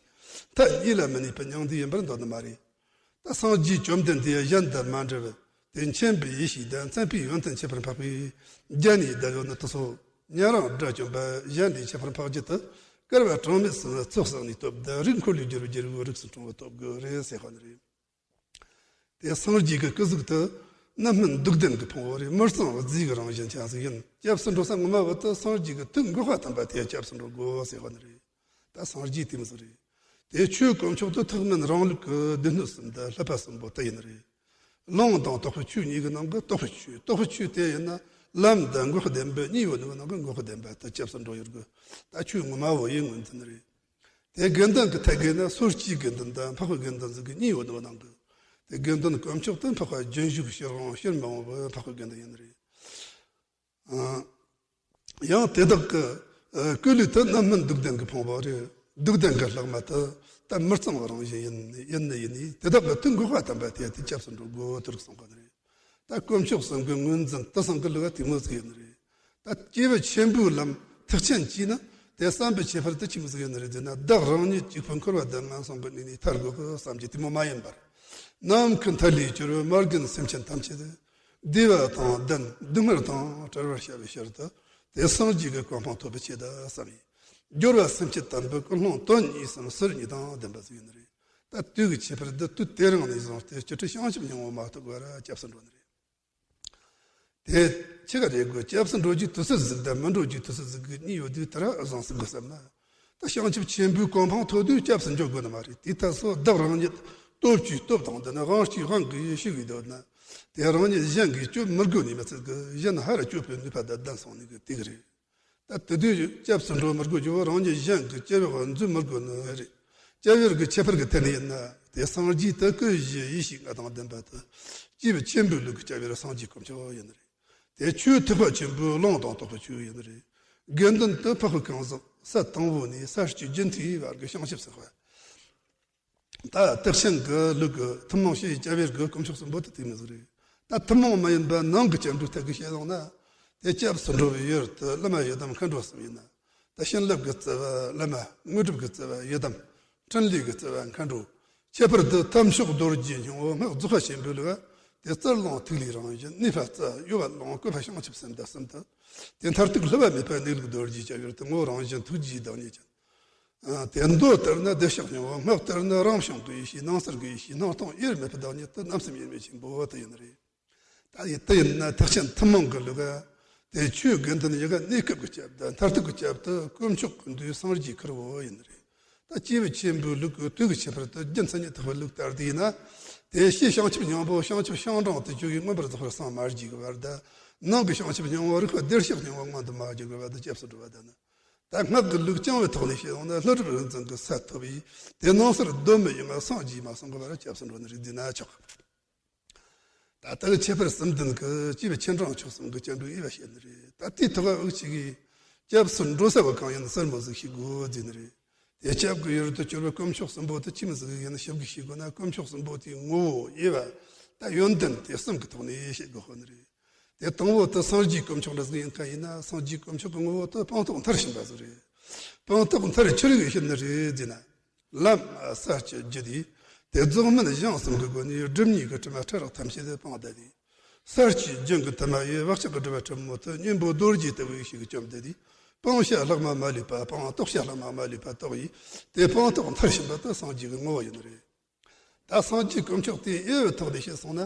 མཐའ་གཉིས་ལ་མི་གནས་པའི་མྱང་འདས་ཡིན་པར་འདོད་ནི་མ་རེད། ད་སངས་རྒྱས་བཅོམ་ལྡན་འདས་གཞན་དང་མ་འདྲ་བར་དེ་མཁྱེན་པའི་ཡེ་ཤེས་དང་མཚན་དཔེའི་ཡོན་ཏན་ཁྱད་པར་འཕགས་པའི་རྒྱན་ནས་བསྡད་ཡོད་ནི་དེ་ཚོ། ཉན་རང་དགྲ་བཅོམ་པ་གཞན་ལས་ཁྱད་པར་འཕགས་རྒྱུ་དེ། བསྐལ་པ་གྲངས་མེད་གསུམ་ཚོགས་བསགས་ནས་ཐོབ་དང་རིགས་འཁོར་ལོས་སྒྱུར་བའི་རྒྱལ་པོའི་རིགས་སུ་འཁྲུངས་པ་ཐོབ་དགོས་རེད་ཟེར་བ་ནི་རེད། དེ་སངས་རྒྱས་ཀྱི་སྐུ་གཟུགས་དེ་རྣམ་སྨིན་སྡུག་ལྡན་གྱི་ཕུང་པོ་རེད། མི་གཙང་བ་རྫས་ཀྱི་རང་བཞིན་ཅན་ཟིག་ཡིན། སྐྱབས་སུ་འགྲོ་ས་ངོ་མ་བོ་དེ་སངས་རྒྱས་ཀྱི་དུས་འགོག་པ་དམ་པ་དེ་སྐྱབས་སུ་འགྲོ་དགོས་ཟེར་བ་ནི་རེད། ད་སངས་རྒྱས་དེ་མོ་ཟིག་རེད། དེ་ཆོས་དཀོན་མཆོག་དེ་ཐེག་དམན་རང་ལུགས་ཀྱི་སྡེ་སྣོད་གསུམ་དང་བསླབ་པ་གསུམ་པོ་དེ་ཡིན་ནི་རེད། ལུང་དང་རྟོགས་པའི་ཆོས་གཉིས་ཀྱི་ནང་གི་རྟོགས་པའི་ཆོས། རྟོགས་པའི་ཆོས་དེ་ཡིན་ན་ལམ་དང་འགོག་བདེན་པ་གཉིས་ཡོད་ནི་གི་ནང་གི་འགོག་བདེན་པ་དེ་སྐྱབས་སུ་འགྲོ་ཡུལ་གྱི་ད་ཆོས་ངོ་མ་བོ་ཡིན་ངོས་འཛིན་ནི་རེད། དེ་དགེ་འདུན་གྱི་ཐད་བགོས་ན་སོ་སྐྱེའི་དགེ་འདུན་དང་འཕགས་པའི་དགེ་འདུན་ཟེར་གི་གཉིས་ཡོད་ནོ་ནང་གི། དེ་དགེ་འདུན་དཀོན་མཆོག་དེ་འཕགས་པ་རྒྱུན་ཞུགས་ཕྱིར་འོང་ཕྱིར་མི་འོང་བའི་འཕགས་པའི་དགེ་འདུན་ཡིན་ནི་རེད། ཨ། ཡང་དེ་དག་གི་ཨ་སྐུ་ལུས་དེ་རྣམ་སྨིན་སྡུག་ལྡན་གྱི་ཕུང་པོ་རེད། སྡུག་ལྡན་གྱི་ལྷག་མ་དེ་ད་མི་གཙང་བའི་རང་བཞིན་ཡིན་ཡིན་ནི་ཡིན་ནི། དེ་དག་གི་དུས་འགོག་པ་དམ་པ་དེ་ཡང་དེ་སྐྱབས་སུ་འགྲོ་དགོས་དེ་རིགས་གསུངས་པ་ནི་རེད། ད་དཀོན་མཆོག་གསུམ་གྱི་ངོས་འཛིན་དེ་སང་གི་ལུགས་དེ་མོ་ཟིག་ཡིན་ནི་རེད། ད་སྐྱེས་བུ་ཆེན་པོའི་ལམ་ཐེག་ཆེན་གྱིས་ནི་དེ་བསམ་པའི་ཁྱད་པར་དེ་ཆི་མོ་ཟིག་ཡིན་ནི་རེད་ཟེར་ན། བདག་རང་ཉིད་གཅིག་པུ་འཁོར་བ་དང་ངན་སོང་གི་གནས་ནས་ཐར་དགོས་གི་བསམ་གྱི་དེ་མོ་མ་ཡིན་པར། ནམ་མཁའི་མཐའ་ལས་གྱུར་པའི་མ་རྒན་སེམས་ཅན་ཐམས་ཅད་བདེ་བ་དང་ལྡན་སྡུག་བསྔལ་དང་བྲལ་བར་བྱ་བའི་ཕྱིར་དུ་དེ་སངས་རྒྱས་ཀྱི་གོ་འཕང་ཐོབ་པའི་ཆེད་དུ་བསམ་ཡིན། སྦྱོར་བ་སེམས་བསྐྱེད་དམ་པའི་ཀུན་སློང་དོན་གཉིས་སམ་ཟུར་གཉིས་དང་ལྡན་པ་ཟིག་ཡིན་ནི་རེད། ད་དུས་ཀྱི་ཁྱད་པར་འདི་དུས་དེ་རིང་ནས་བཟུང་སྟེ་སྤྱི་ཁྲི་བྱང་ཆུབ་སྙིང་པོ་མ་ཐོབ་བར་སྐྱབས་སུ་འགྲོ་ནི་རེད། དེ་ཆི་ག་རེད་གོ། སྐྱབས་སུ་འགྲོ་རྒྱུའི་དུས་ཚོད་ཟིག་དང་མི་འགྲོ་རྒྱུའི་དུས་ཚོད་ཟིག་གི་གཉིས་ཡོད་དུས་དེ་ར་བཟང་ཟིག་གི་བསམ་ན། ད་བྱང་ཆུབ་ཆེན་པོའི་གོ་འཕང་ཐོབ་དུས་སྐྱབས་སུ་འཇུག་དགོས་ནི་མ་རེད། དེ་ལྟ་སོ་བདག་རང་ཉིད་སྟོབས་ཀྱིས་སྟོབས་དང་ལྡན་ན་དབང་ཕྱུག་དབང་གིས་ཕྱུག་གི་འདོད་ན། དེ་རང་ཉིད་གཞན་གྱིས་སྐྱོབ་མི་དགོས་ནི་མི་ཚད་གི། གཞན་ཧ་ར་སྐྱོབ་པའི་ནུས་པ་དང་ལྡན་སོང་ནི་གི་དེ་གི་རེད། ད་དེ་དུས་སྐྱབས་སུ་འགྲོ་མི་དགོས་རྒྱུ་བོ་རང་ཉིད་གཞན་གྱི་སྐྱབས་འོག་འཛུལ་མི་དགོས་ནི་རེད། སྐྱབས་ཡུལ་གྱི་ཁྱད་པར་གྱི་ཐད་ནས་ཡིན་ན། དེ་སངས་རྒྱས་དེ་སྐུ་བཞི་ཡེ་ཤེས་ལྔ་དང་ལྡན་པ་དེ། སྐྱེས་བུ་ཆེན་པོའི་ལུགས་ཀྱི་སྐྱབས་ཡུལ་སངས་རྒྱས་དཀོན་མཆོག་ཡིན་ནི་རེད། དེ་ཆོས་ཐེག་པ་ཆེན་པོའི་ལུང་དང་རྟོགས་པའི་ཆོས་ཡིན་ནི་རེད། དགེ་འདུན་དེ་འཕགས་པའི་གང་ཟག་ས་དང་པོ་ནས་ས་བཅུའི་རྒྱུན་མཐའི་བར་གྱི་བྱང་ཆུབ་སེམས་དཔའ། ད་ཐེག་ཆེན་གྱི་ལུགས་ཀྱི་ཐུན་མོང་བཤད་སྐྱབས་ཡུལ་གྱི་དཀོན་མཆོག་གསུམ་པོ་དེ་དེ་མོ་ཟིག་རེད། ད་ཐུན་མོང་མ་ཡིན་པ་ནང་གི་སྐྱབས་འགྲོའི་ཐད་ཀྱི་བཤད་ཡོང་ན། དེ་སྐྱབས་སུ་འགྲོ་བའི་ཡུལ་དེ་བླ་མ་ཡི་དམ་མཁའ་འགྲོ་གསུམ་ཡིན་ན། ད་བྱིན་རླབས་ཀྱི་རྩ་བ་བླ་མ། དངོས་གྲུབ་ཀྱི་རྩ་བ་ཡི་དམ། འཕྲིན་ལས་ཀྱི་རྩ་བ་མཁའ་འགྲོ། ཁྱད་པར་དུ་དམ་ཆོས་རྡོ་རྗེ་སྙིང་པོ་སྔགས་རྫོགས་པ་ཆེན་པོའི་ལུགས། དེ་རྩལ་ལོངས་ཐིག་ལེའི་རང་བཞིན། ནུས་པ་རྩལ་གཡོ་བ་ལོངས་བཀོད་པ་བྱང་ཆུབ་སེམས་དང་གསུམ་དུ། དེ་མཐར་ཐུག་བསླུ་བ་མེད་པ་གནས་ལུགས་རྡོ་རྗེའི་སྐྱབས་ཡུལ་དུ་ངོ་བོ་རང་བཞིན་ཐུགས་རྗེའི་བདག་ཉིད་ཅན། དེ་མདོ་ལྟར་ན་བདེ་གཤེགས་སྙིང་པོ། སྔགས་ལྟར་ན་རང་བྱུང་སྐུ་ཡེ་ཤེས། སྣང་སར་སྐུ་ཡེ་ཤེས། སྣང་སྟོང་དབྱེར་མེད་པའི་བདག་ཉིད་དུ་རྣམ་གསུམ་དབྱེར་མེད་ཆེན་པོ་དེ་ཡིན་ནི་རེད། ད་ཡིན་དེ་ཡིན་ན་ཐེག་ཆེན་ཐུན་མོང་གི་ལུགས་དེ་ཆོས་དགེ་འདུན་ཡི་གེ་གནས་སྐབས་ཀྱི་སྐྱབས་དང་མཐར་ཐུག་གི་སྐྱབས་དེ་དཀོན་མཆོག་གི་མདུན་སངས་རྒྱས་ཁུར་བོ་ཡིན་ནི་རེད། ད་སྐྱེས་བུ་ཆེན་པོའི་ལུགས་ཀྱི་དུས་ཀྱི་ཁྱད་པར་དུ་རྒྱུ་མཚན་ཉིད་ཐེག་པའི་ལུགས་ལྟར་དུ་ཡིན་ན། དེ་ཕྱིའི་བྱང་ཆུབ་སྙིང་པོ་བྱང་ཆུབ་ཤིང་དྲུང་དུ་བཅུག་གིས་མངོན་པར་རྫོགས་པར་སངས་མ་རྒྱས་ཀྱི་བར་དུ། ནང་གི་བྱང་ཆུབ་སྙིང་པོ་རིག་པ་བདེར་གཤེགས་སྙིང་པོ་མངོན་དུ་མ་གྱུར་གྱི་བར་དུ་སྐྱབས་སུ་འགྲོ་བ་དང་ནི། ད་སྔགས་ཀྱི་ལུགས་རྐྱང་བའི་ཐོག་ནས་བཤད་ཡོང་ན་ཀླུ་སྒྲུབ་རིག་འཛིན་གྱི་ས་ཐོབ་ཡིས། དེ་སྣང་སར་གདོད་མའི་ཡུལ་ལྔ་སངས་རྒྱས་མ་སོང་གི་བར་སྐྱབས་སུ་འགྲོ་ནི་རེད་འདི་ན་ཆོག་ད་ལྟ་གི་ཁྱད་པར་གསུམ་ལྡན་གྱི་སྐྱེས་བུ་ཆེ་འབྲིང་ཆུང་གསུམ་གྱི་སྐྱབས་འགྲོའི་དབྱེ་བ་བཤད་ནི་རེད། ད་དེའི་ཐོག་འུ་ཅག་གིས་སྐྱབས་སུ་འགྲོ་ས་བ་གང་ཡིན་གསལ་མོ་ཟིག་ཤེས་དགོས་ཟེར་ནི་རེད། དེ་སྐྱབས་ཀྱི་ཡུལ་དུ་གྱུར་པའི་དཀོན་མཆོག་གསུམ་པོ་དེ་ཅི་མི་ཟིག་ཡིན་ཞིབ་གི་ཤེས་དགོས་ན། དཀོན་མཆོག་གསུམ་པོ་དེའི་ངོ་བོ་དབྱེ་བ། ད་ཡོན་ཏན་དེ་གསུམ་གྱི་ཐོག་ནས་བཤད་དགོས་ནི་རེད། དེ་དང་པོ་དེ་སངས་རྒྱས་དཀོན་མཆོག་འདྲ་ཟིག་ཡིན་མཁན་ཡིན་ན། སངས་རྒྱས་དཀོན་མཆོག་གི་ངོ་བོ་དེ་སྤངས་རྟོགས་མཐར་ཕྱིན་པ་ཟིག་རེད། སྤངས་རྟོགས་མཐར་ཆི་རིགས་ཕྱིན་ནི་རེད་ཟེར་ན། ལམ་ས་བཅུ་བརྒྱད་དེ། དེ་རྫོགས་སྨིན་གཞང་གསུམ་གྱི་སྒོ་ནས་སྒྲིབ་གཉིས་ཀྱི་དྲི་མ་ཕྲ་རགས་ཐམས་ཅད་སྤངས་བསྡད་དེ། ས་བཅུ་བདུན་གྱི་དུ་མ་ཡིས་བག་ཆགས་ཀྱི་སྒྲིབ་པ་ཕྲ་མོ་དེ་གཉེན་པོ་རྡོ་རྗེ་ལྟ་བུའི་ཡེ་ཤེས་ཀྱིས་བཅོམ་བསྡད་དེ། སྤང་བྱ་ལྷག་མ་མ་ལུས་པ་སྤངས། རྟོགས་བྱ་ལྷག་མ་མ་ལུས་པ་རྟོགས་ཡིས། དེ་སྤངས་རྟོགས་མཐར་ཕྱིན་པ་དེ་སངས་རྒྱས་ཀྱི་ངོ་བོ་ཡིན་ནི་རེད། ད་སངས་རྒྱས་དཀོན་མཆོག་དེའི་དབྱེ་བའི་ཐོག་ནས་བཤད་སོང་ན།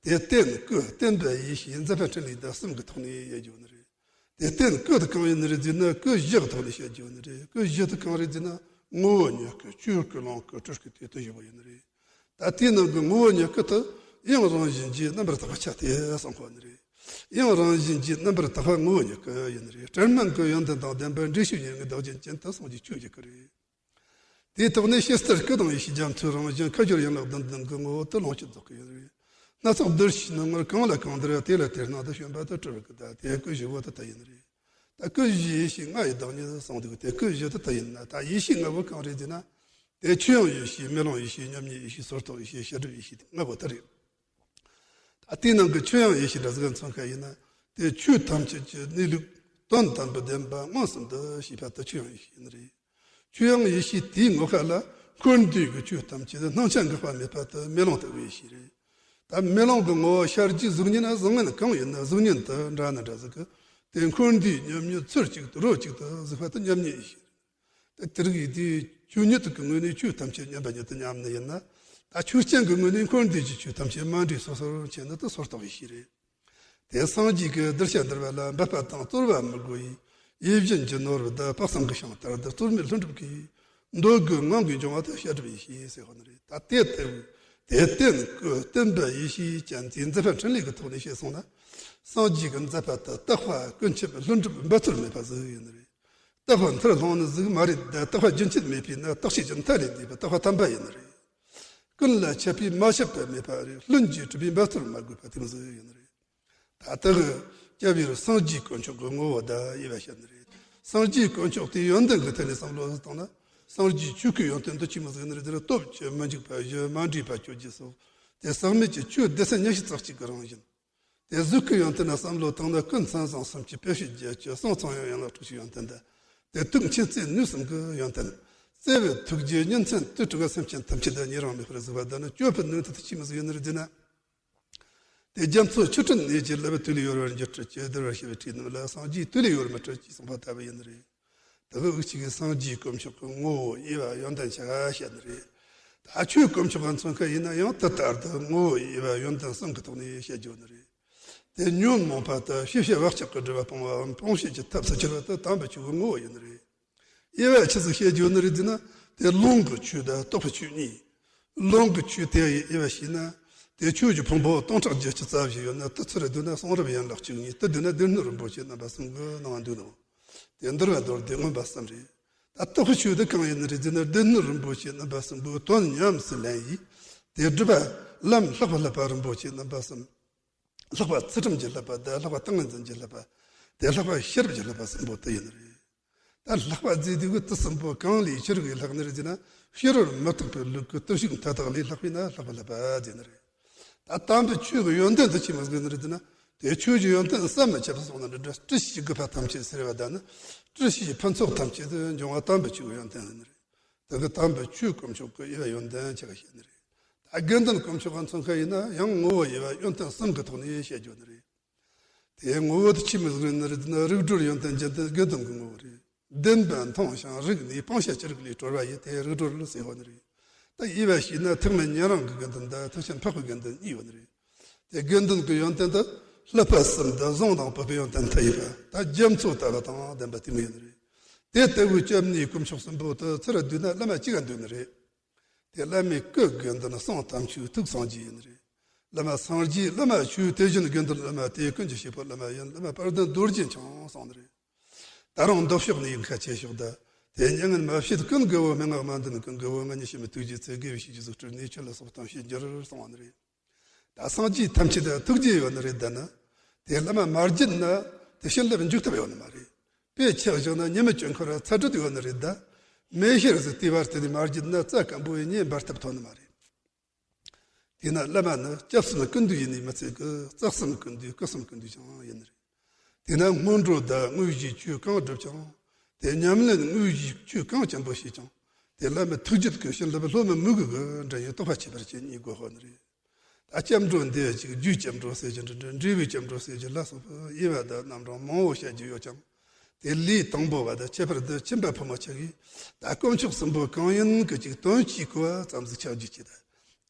དེ་རྟེན་སྐུ་བརྟེན་པའི་ཡེ་ཤེས་མཛད་པ་འཕྲིན་ལས་དང་གསུམ་གྱི་ཐོག་ནས་དབྱེ་རྒྱུ་ནི་རེད། དེ་རྟེན་སྐུ་དེ་གང་ཡིན་ནི་རེད་ཟེར་ན། སྐུ་བཞི་གི་ཐོག་ནས་བཤད་རྒྱུ་ནི་རེད། སྐུ་བཞི་དེ་གང་རེད་ཟེར་ན། ངོ་བོ་ཉིད་སྐུ། ཆོས་སྐུ། ལོངས་སྐུ། སྤྲུལ་སྐུ། དེ་དེ་བཞི་པོ་ཡིན་ནི་རེད། ད་དེའི་ནང་གི་ངོ་བོ་ཉིད་སྐུ་དེ་ཡང་རང་བཞིན་གྱིས་རྣམ་པར་དག་པ་ཆ་དེ་གསུངས་གོ་ནི་རེད། ཡང་རང་བཞིན་གྱིས་རྣམ་པར་དག་པ་ངོ་བོ་ཉིད་སྐུ་ཡིན་ནི་རེད། སྤྲིན་མང་གི་ཡོན་ཏན་དང་ལྡན་པ་འབྲས་བུ་མྱུར་བའི་བདག་རྐྱེན་ཅན་དེ་སངས་རྒྱས་ཆོས་ཀྱི་སྐུ་རེད། དེའི་ཐོག་ནས་ཕྱི་ལྟར་སྐུ་དང་ཡེ་ཤེས་རྒྱ་མཚོའི་རང་བཞིན། ཁ་སྦྱོར་ཡན་ལག་བདུན་ལྡན་གྱི་ངོ་བོ་དེ་ལོངས་སྤྱོད་རྫོགས་སྐུ་ཡིན་རེད། སྣ་ཚོགས་བདུད་བཞིའི་སྣང་ངོར་གང་ལ་གང་འདུལ། དེ་ལ་དེར་སྣང་དུ་བྱོན་པ་དེ་སྤྲུལ་པའི་སྐུ་དང་། དེ་སྐུ་བཞི་པོ་དེ་དེ་ཡིན་རེད། ད་སྐུ་བཞི་ཡེ་ཤེས་ལྔ་ཡི་བདག་ཉིད་གསུངས་འདུག་དེ་སྐུ་བཞི་དེ་དེ་ཡིན་ན། ད་ཡེ་ཤེས་ལྔ་པོ་གང་རེད་ཟེར་ན། དེ་ཆོས་དབྱིངས་ཡེ་ཤེས། མེ་ལོང་ཡེ་ཤེས། མཉམ་ཉིད་ཡེ་ཤེས། སོར་རྟོག་ཡེ་ཤེས། ཤེས་སྒྲིབ་ཡེ་ཤེས། དེ་ལྔ་པོ་དེ་རེད། ད་དེའི་ནང་གི་ཆོས་དབྱིངས་ཡེ་ཤེས་འདྲ་ཟིག་མཚོན་མཁན་ཡིན་ན། དེ་ཆོས་ཐམས་ཅད་ཀྱི་གནས་ལུགས་དོན་དམ་པའི་བདེན་པ་མངོན་སུམ་དུ་ཤེས་པ་དེ་ཆོས་དབྱིངས་ཡེ་ཤེས་ཡིན་ནི་རེད། ཆོས་དབྱིངས་ཡེ་ཤེས་དེའི་ངོ་ཤ་ལ་འཁོར་འདས་ཀྱི་ཆོས་ཐམས་ཅད་སྣང་ཆ་འགག་པ་མེད་པ་དེ་མེ་ལོང་ལྟ་བུའི་ཡེ་ཤེས་རེད། ད་མེ་ལོང་གི་ངོ་བོ་ཤར་གྱི་གཟུགས་བརྙན་བཟང་ངན་གང་ཡིན་ན། གཟུགས་བརྙན་དེ་འདྲ་ནི་འདྲ་ཟིག་གི། དེ་འཁོར་འདས་མཉམ་ཉིད་ཚུལ་གཅིག་ཏུ་རོ་གཅིག་ཏུ་གཟིགས་པ་དེ་མཉམ་ཉིད་ཡེ་ཤེས་རེད། དེ་རིགས་དེ་ཆོས་ཉིད་དུ་གི་ངོས་ནས་ཆོས་ཐམས་ཅད་མཉམ་པ་ཉིད་དུ་མཉམ་ནི་ཡིན་ན། ད་ཆོས་ཅན་གྱི་ངོས་ནས་འཁོར་འདས་ཀྱི་ཆོས་ཐམས་ཅད་མ་འདྲེས་སོ་སོར་མཁྱེན་ནི་དེ་སོར་རྟོག་ཡེ་ཤེས་རེད། དེ་སངས་རྒྱས་ཀྱི་གདུལ་བྱ་འདུལ་བ་ལ་འབད་པ་དང་རྩོལ་བ་མི་དགོས་པའི། ཡིད་བཞིན་གྱི་ནོར་བུ་དང་དཔག་བསམ་གྱི་ཤིང་རྟ་དང་རྩོལ་མེད་ལྷུན་གྲུབ་ཀྱི་འདོད་དགུའི་ངང་གིས་འབྱུང་བ་དེ་བྱ་གྲུབ་ཡེ་ཤེས་ཟེར་བ་ནི་རེད། ད་དེ་ལྟ་བུའི་དེ་རྟེན་སྐུ་བརྟེན་པའི་ཡེ་ཤེས་ཅན་དེའི་མཛད་པ་འཕྲིན་ལས་ཀྱི་ཐོག་ནས་བཤད་སོང་ན། སངས་རྒྱས་ཀྱི་མཛད་པ་དེ་རྟག་པ་ཀུན་ཁྱབ་ལྷུན་གྲུབ་འབད་རྩོལ་མེད་པ་ཟིག་ཡིན་ནི་རེད། རྟག་པ་མཐར་ལྷུང་ནི་ཟིག་མ་རེད། ད་རྟག་པ་རྒྱུན་ཆད་མེད་པས་ན་རྟག་ཆད་ཀྱི་མཐའ་ལས་འདས་པའི་རྟག་པ་དམ་པ་ཡིན་ནི་རེད། ཀུན་ལ་ཁྱབ་པས་མ་ཁྱབ་པ་མེད་པ་རེད། ལྷུན་གྱིས་གྲུབ་པས་འབད་རྩོལ་མ་དགོས་པ་དེ་མོ་ཟིག་ཡིན་ནི་རེད། ད་ལྟ་གི་སྐྱབས་ཡུལ་སངས་རྒྱས་དཀོན་མཆོག་གི་ངོ་བོ་དང་དབྱེ་བ་བཤད་ནི་རེད། སངས་རྒྱས་དཀོན་མཆོག་དེའི་ཡོན་ཏན་གྱི་ཐད་ནས་བསམ་བློ་བཏང་ན། སངས་རྒྱས་ཆོས་སྐུའི་ཡོན་ཏན་དེ་ཆི་མོ་ཟིག་ཡིན་ནི་རེད་ཟེར་ན། སྟོབས་བཅུ། མི་འཇིགས་པ་བཞི། མ་འདྲེས་པ་བཅོ་བརྒྱད་སོགས། དེ་ཟག་མེད་ཀྱི་ཆོས་སྡེ་ཚན་ཉི་ཤུ་རྩ་གཅིག་གི་རང་བཞིན། དེ་གཟུགས་ཀྱི་ཡོན་ཏན་ལ་བསམ་བློ་བཏང་ན། ཀུན་མཚན་བཟང་སུམ་ཅུ། དཔེ་བྱད་བརྒྱད་ཅུ། གསང་ཚངས་དབྱངས་ཡན་ལག་དྲུག་ཅུའི་ཡོན་ཏན་དང་། དེ་དུག་མཆིན་རྩེ་ནུས་གསུམ་གྱི་ཡོན་ཏན། བརྩེ་བའི་ཐུགས་རྗེ་གཉིས་མཚན་དུས་དྲུག་ག་སེམས་ཅན་ཐམས་ཅད་དང་ཉེ་རིང་མེད་པར་གཟིགས་པ་དང་ནི། སྤྱོད་པའི་ནུས་མཐུ་དེ་ཆི་མོ་ཟིག་ཡིན་ནི་རེད་ཟེར་ན། དེ་རྒྱ་མཚོ་ཆུ་ཕྲན་ནས་ཀྱི་ལུས་པོ་དུལ་ཡོད་པར་འགྱུར་སྲིད་ཀྱི། བདེ་བར་གཤེགས་པའི་ཁྲིད་རྣམས་ལ། སངས་རྒྱས་དུལ་ཡོད་པར་མི་སྲིད་ཅེས་གསུངས་པ་ལྟ་བུ་ཡིན་ནི་རེད། དེ་གི་དབུགས་གཅིག་གིས་སངས་རྒྱས་དཀོན་མཆོག་གི་ངོ་བོ་དབྱེ་བ་ཡོན་ཏན་ཆ་བཤད་ནི་རེད། ད་ཆོས་དཀོན་མཆོག་ག་མཚོན་མཁན་ཡིན་ན་ཡང་དེ་ལྟར་དུ་ངོ་བོ་དབྱེ་བ་ཡོན་ཏན་གསུམ་གྱི་ཐོག་ནས་བཤད་རྒྱུ་ནི་རེད། དེ་ཉོན་མོངས་པ་དང་ཤེས་བྱའི་བག་ཆགས་ཀྱི་སྒྲིབ་པ་སྤོང་བའམ་སྤོང་བྱེད་ཀྱི་ཐབས་སུ་གྱུར་པ་དེ་དམ་པའི་ཆོས་ཀྱི་ངོ་བོ་ཡིན་ནི་རེད། དབྱེ་བ་ཆི་ཟིག་བཤད་རྒྱུ་ནི་རེད་ཟེར་ན། དེ་ལུང་གི་ཆོས་དང་རྟོགས་པའི་ཆོས་གཉིས། ལུང་གི་ཆོས་དེ་ཡི་དབྱེ་བ་ཕྱེ་ན། དེ་ཆོས་ཀྱི་ཕུང་པོ་སྟོང་ཕྲག་བརྒྱད་ཅུ་རྩ་བཞི་ཡོད་ན། དེ་ཚུར་བསྡུ་ན་གསུང་རབ་ཡན་ལག་བཅུ་གཉིས། དེ་བསྡུ་ན་སྡེ་སྣོད་རིན་པོ་ཆེ་རྣམ་པ་གསུམ་གྱི་ནང་འདུས་ནོ། དེ་འདུལ་བ་མདོ་སྡེ་མངོན་པ་གསུམ་རེད། ད་རྟོགས་པའི་ཆོས་དེ་གང་ཡིན་ནི་རེད་ཟེར་ན། སྡེ་སྣོད་རིན་པོ་ཆེ་རྣམ་པ་གསུམ་པོའི་དོན་ཉམས་སུ་ལེན་ཡིས། དེ་སྒྲུབ་པ་ལམ་ལྷག་པ་བསླབ་པ་རིན་པོ་ཆེ་རྣམ་པ་གསུམ། ལྷག་པ་ཚུལ་ཁྲིམས་ཀྱི་བསླབ་པ་དང་། ལྷག་པ་ཏིང་ངེ་འཛིན་གྱི་བསླབ་པ། དེ་ལྷག་པ་ཤེས་རབ་ཀྱི་བསླབ་པ་གསུམ་པོ་དེ་ཡིན་ནི་རེད། ད་ལྷག་པ་ཟེར་དུས་ཀྱི་དེ་གསུམ་པོ་གང་ལས་ཆི་རིགས་ལྷག་ནི་རེད་ཟེར་ན། ཕྱི་རོལ་མུ་སྟེགས་པའི་ལུགས་ཀྱི་བརྟུལ་ཞུགས་མཐའ་དག་ལས་ལྷག་པས་ན་ལྷག་པ་བསླབ་པ་ཟེར་ནི་རེད། ད་དམ་པའི་ཆོས་ཀྱི་ཡོན་ཏན་དེ་ཆི་མོ་ཟིག་ནི་རེད་ཟེར་ན། དེ་ཆོས་ཀྱི་ཡོན་ཏན་བསམ་མི་ཁྱབ་པ་གསུངས་ནི་འདྲ། སྲིད་ཞིའི་རྒུད་པ་ཐམས་ཅད་སེལ་བ་དང་ནི། སྲིད་ཞིའི་ཕུན་ཚོགས་ཐམས་ཅད་དུ་འབྱུང་བ་དམ་པའི་ཆོས་ཀྱི་ཡོན་ཏན་ཡིན་ནི་རེད། དེ་གི་དམ་པའི་ཆོས་དཀོན་མཆོག་གི་དབྱེ་བ་ཡོན་ཏན་ཆ་བཤད་ནི་རེད། ད་ དགེ་འདུན་དཀོན་མཆོག་ག་མཚོན་ཁ་ཡིན་ན་ཡང་ངོ་བོ་དབྱེ་བ་ཡོན་ཏན་གསུམ་གྱི་ཐོག་ནས་བཤད་རྒྱུ་ནི་རེད། དེ་ངོ་བོ་དེ་ཆི་མོ་ཟིག་རེད་ན་རིགས་སྒྲོ་ཡོན་ཏན་ཅན་དེ་དགེ་འདུན་གྱི་ངོ་བོ་རེད། བདེན་པ་མཐོང་ཞིང་རིག་ནས་སྤང་བྱ་ཅི་རིགས་ལས་གྲོལ་བ་ཡི་དེ་རིགས་སྒྲོ་ལ་ཟེར་བ་ནི་རེད། ད་དབྱེ་བ་ཕྱེ་ན་ཐེག་དམན་ཉན་རང་གི་དགེ་འདུན་དང་ཐེག་ཆེན་འཕགས་པའི་དགེ་འདུན་གཉིས་ཡོད་ནི་རེད། དེ་དགེ་འདུན་གྱི་ཡོན་ཏན་དེ་བསླབ་པ་གསུམ་དང་གཟུངས་དང་བོད་པའི་ཡོན་ཏན་མཐའ་ཡས་པ་དང་རྒྱ་མཚོ་ལྟ་བུ་དང་ལྡན་པ་དེ་མོ་ཡོད་ནི་རེད། དེ་ལྟ་བུའི་སྐྱབས་གནས་དཀོན་མཆོག་གསུམ་པོ་དེ་ཚུར་བསྡུས་ན་བླ་མ་གཅིག་ག་འདུས་ནི་རེད། དེ་བླ་མའི་སྐུ་དགེ་འདུན་གསུང་དམ་ཆོས་ཐུགས་སངས་རྒྱས་ཡིན་ནི་རེད། བླ་མ་སངས་རྒྱས་བླ་མ་ཆོས་དེ་བཞིན་དགེ་འདུན་བླ་མ་དེ་ཀུན་གྱི་གཤེགས་པ་བླ་མ་ཡིན། བླ་མ་དཔལ་ལྡན་རྡོ་རྗེ་འཆང་གསུངས་ནི་རེད། ད་རུང་མདོ་ཕྱོགས་ནས་ཡིན་ཁ་ཆེ་ཕྱོགས་ད། དེ་མྱ་ངན་མ་བྱེད་ཀུན་དགའ་བོ། མན་ངག་མ་འདོན་ཀུན་དགའ་བོ། ང་ཉིད་ཕྱི་མའི་ཐུགས་རྗེའི་ཚེ། དགེ་བའི་བྱས་རྗེས་གཟུགས་སྤྲུལ་ནས། ཆོས་ལ་སོགས་དོན་བྱེད་འགྱུར་གསུངས་པ་ནི་རེད། ད་སངས་རྒྱས་ཐམས་ཅད་ཐུགས་རྗེ་ཡོད་ནི་རེད་ད་ནི། དེ་བླ་མ་མ་བརྒྱུད་ན་དེ་བྱིན་རླབས་འཇུག་ཐབས་ཡོད་ནི་མ་རེད། དཔེ་ཆ་བཞག་ན་ཉི་མའི་དཀྱིལ་འཁོར་ཚ་དྲོད་ཡོད་ནི་རེད་ད། མེ་ཤེལ་ཟིག་དེ་བར་དེ་ནས་མ་བརྒྱུད་ན་རྩྭ་སྐམ་པོ་ཡི་མེ་འབར་ཐབས་ཐོན་ནི་མ་རེད། དེས་ན་བླ་མ་ནི་སྐྱབས་གསུམ་ཀུན་འདུས་ཡིན་ནི་མི་ཚད་ཀི། རྩ་གསུམ་ཀུན་འདུས་སྐུ་གསུམ་ཀུན་འདུས་ཀྱང་ཡིན་ནི་རེད། དེས་ན་སྔོན་འགྲོ་དང་དངོས་གཞིའི་ཆོས་གང་བསྒྲུབས་ཀྱང་། དེ་ཉམས་ལེན་དངོས་གཞིའི་ཆོས་གང་ཅན་པོ་བྱས་ཀྱང་། དེ་བླ་མའི་ཐུགས་རྒྱུད་ཀྱི་བྱིན་རླབས་ལྷོ་མི་མུ་གུ་གི་འདྲ་ཡི་རྟོགས་པ་ཁྱད་པར་ཅན་གཉིས་དགོས་ཧོ་ནི་རེད། ད་སྐྱབས་འགྲོ་འདི་ཅིག་རྒྱུའི་སྐྱབས་འགྲོ་ཟེར་གྱི་འདྲ་འདྲ། འབྲས་བུའི་སྐྱབས་འགྲོ་ཟེར་གྱི་ལ་སོགས་པའི་དབྱེ་བ་དང་རྣམ་གྲངས་མང་བོ་བཤད་རྒྱུ་ཡོད་ཀྱང་། དེ་ལས་དང་པོ་བ་དང་ཁྱད་པར་དུ་ཁྱིམ་པ་ཕོ་མོ་ཆ་གིས་ད་དཀོན་མཆོག་གསུམ་པོ་གང་ཡིན་གི་ཅིག་དོན་གཅིག་གོ་བ་ཙམ་ཟིག་ཆགས་རྒྱུ་ཅིག་ད།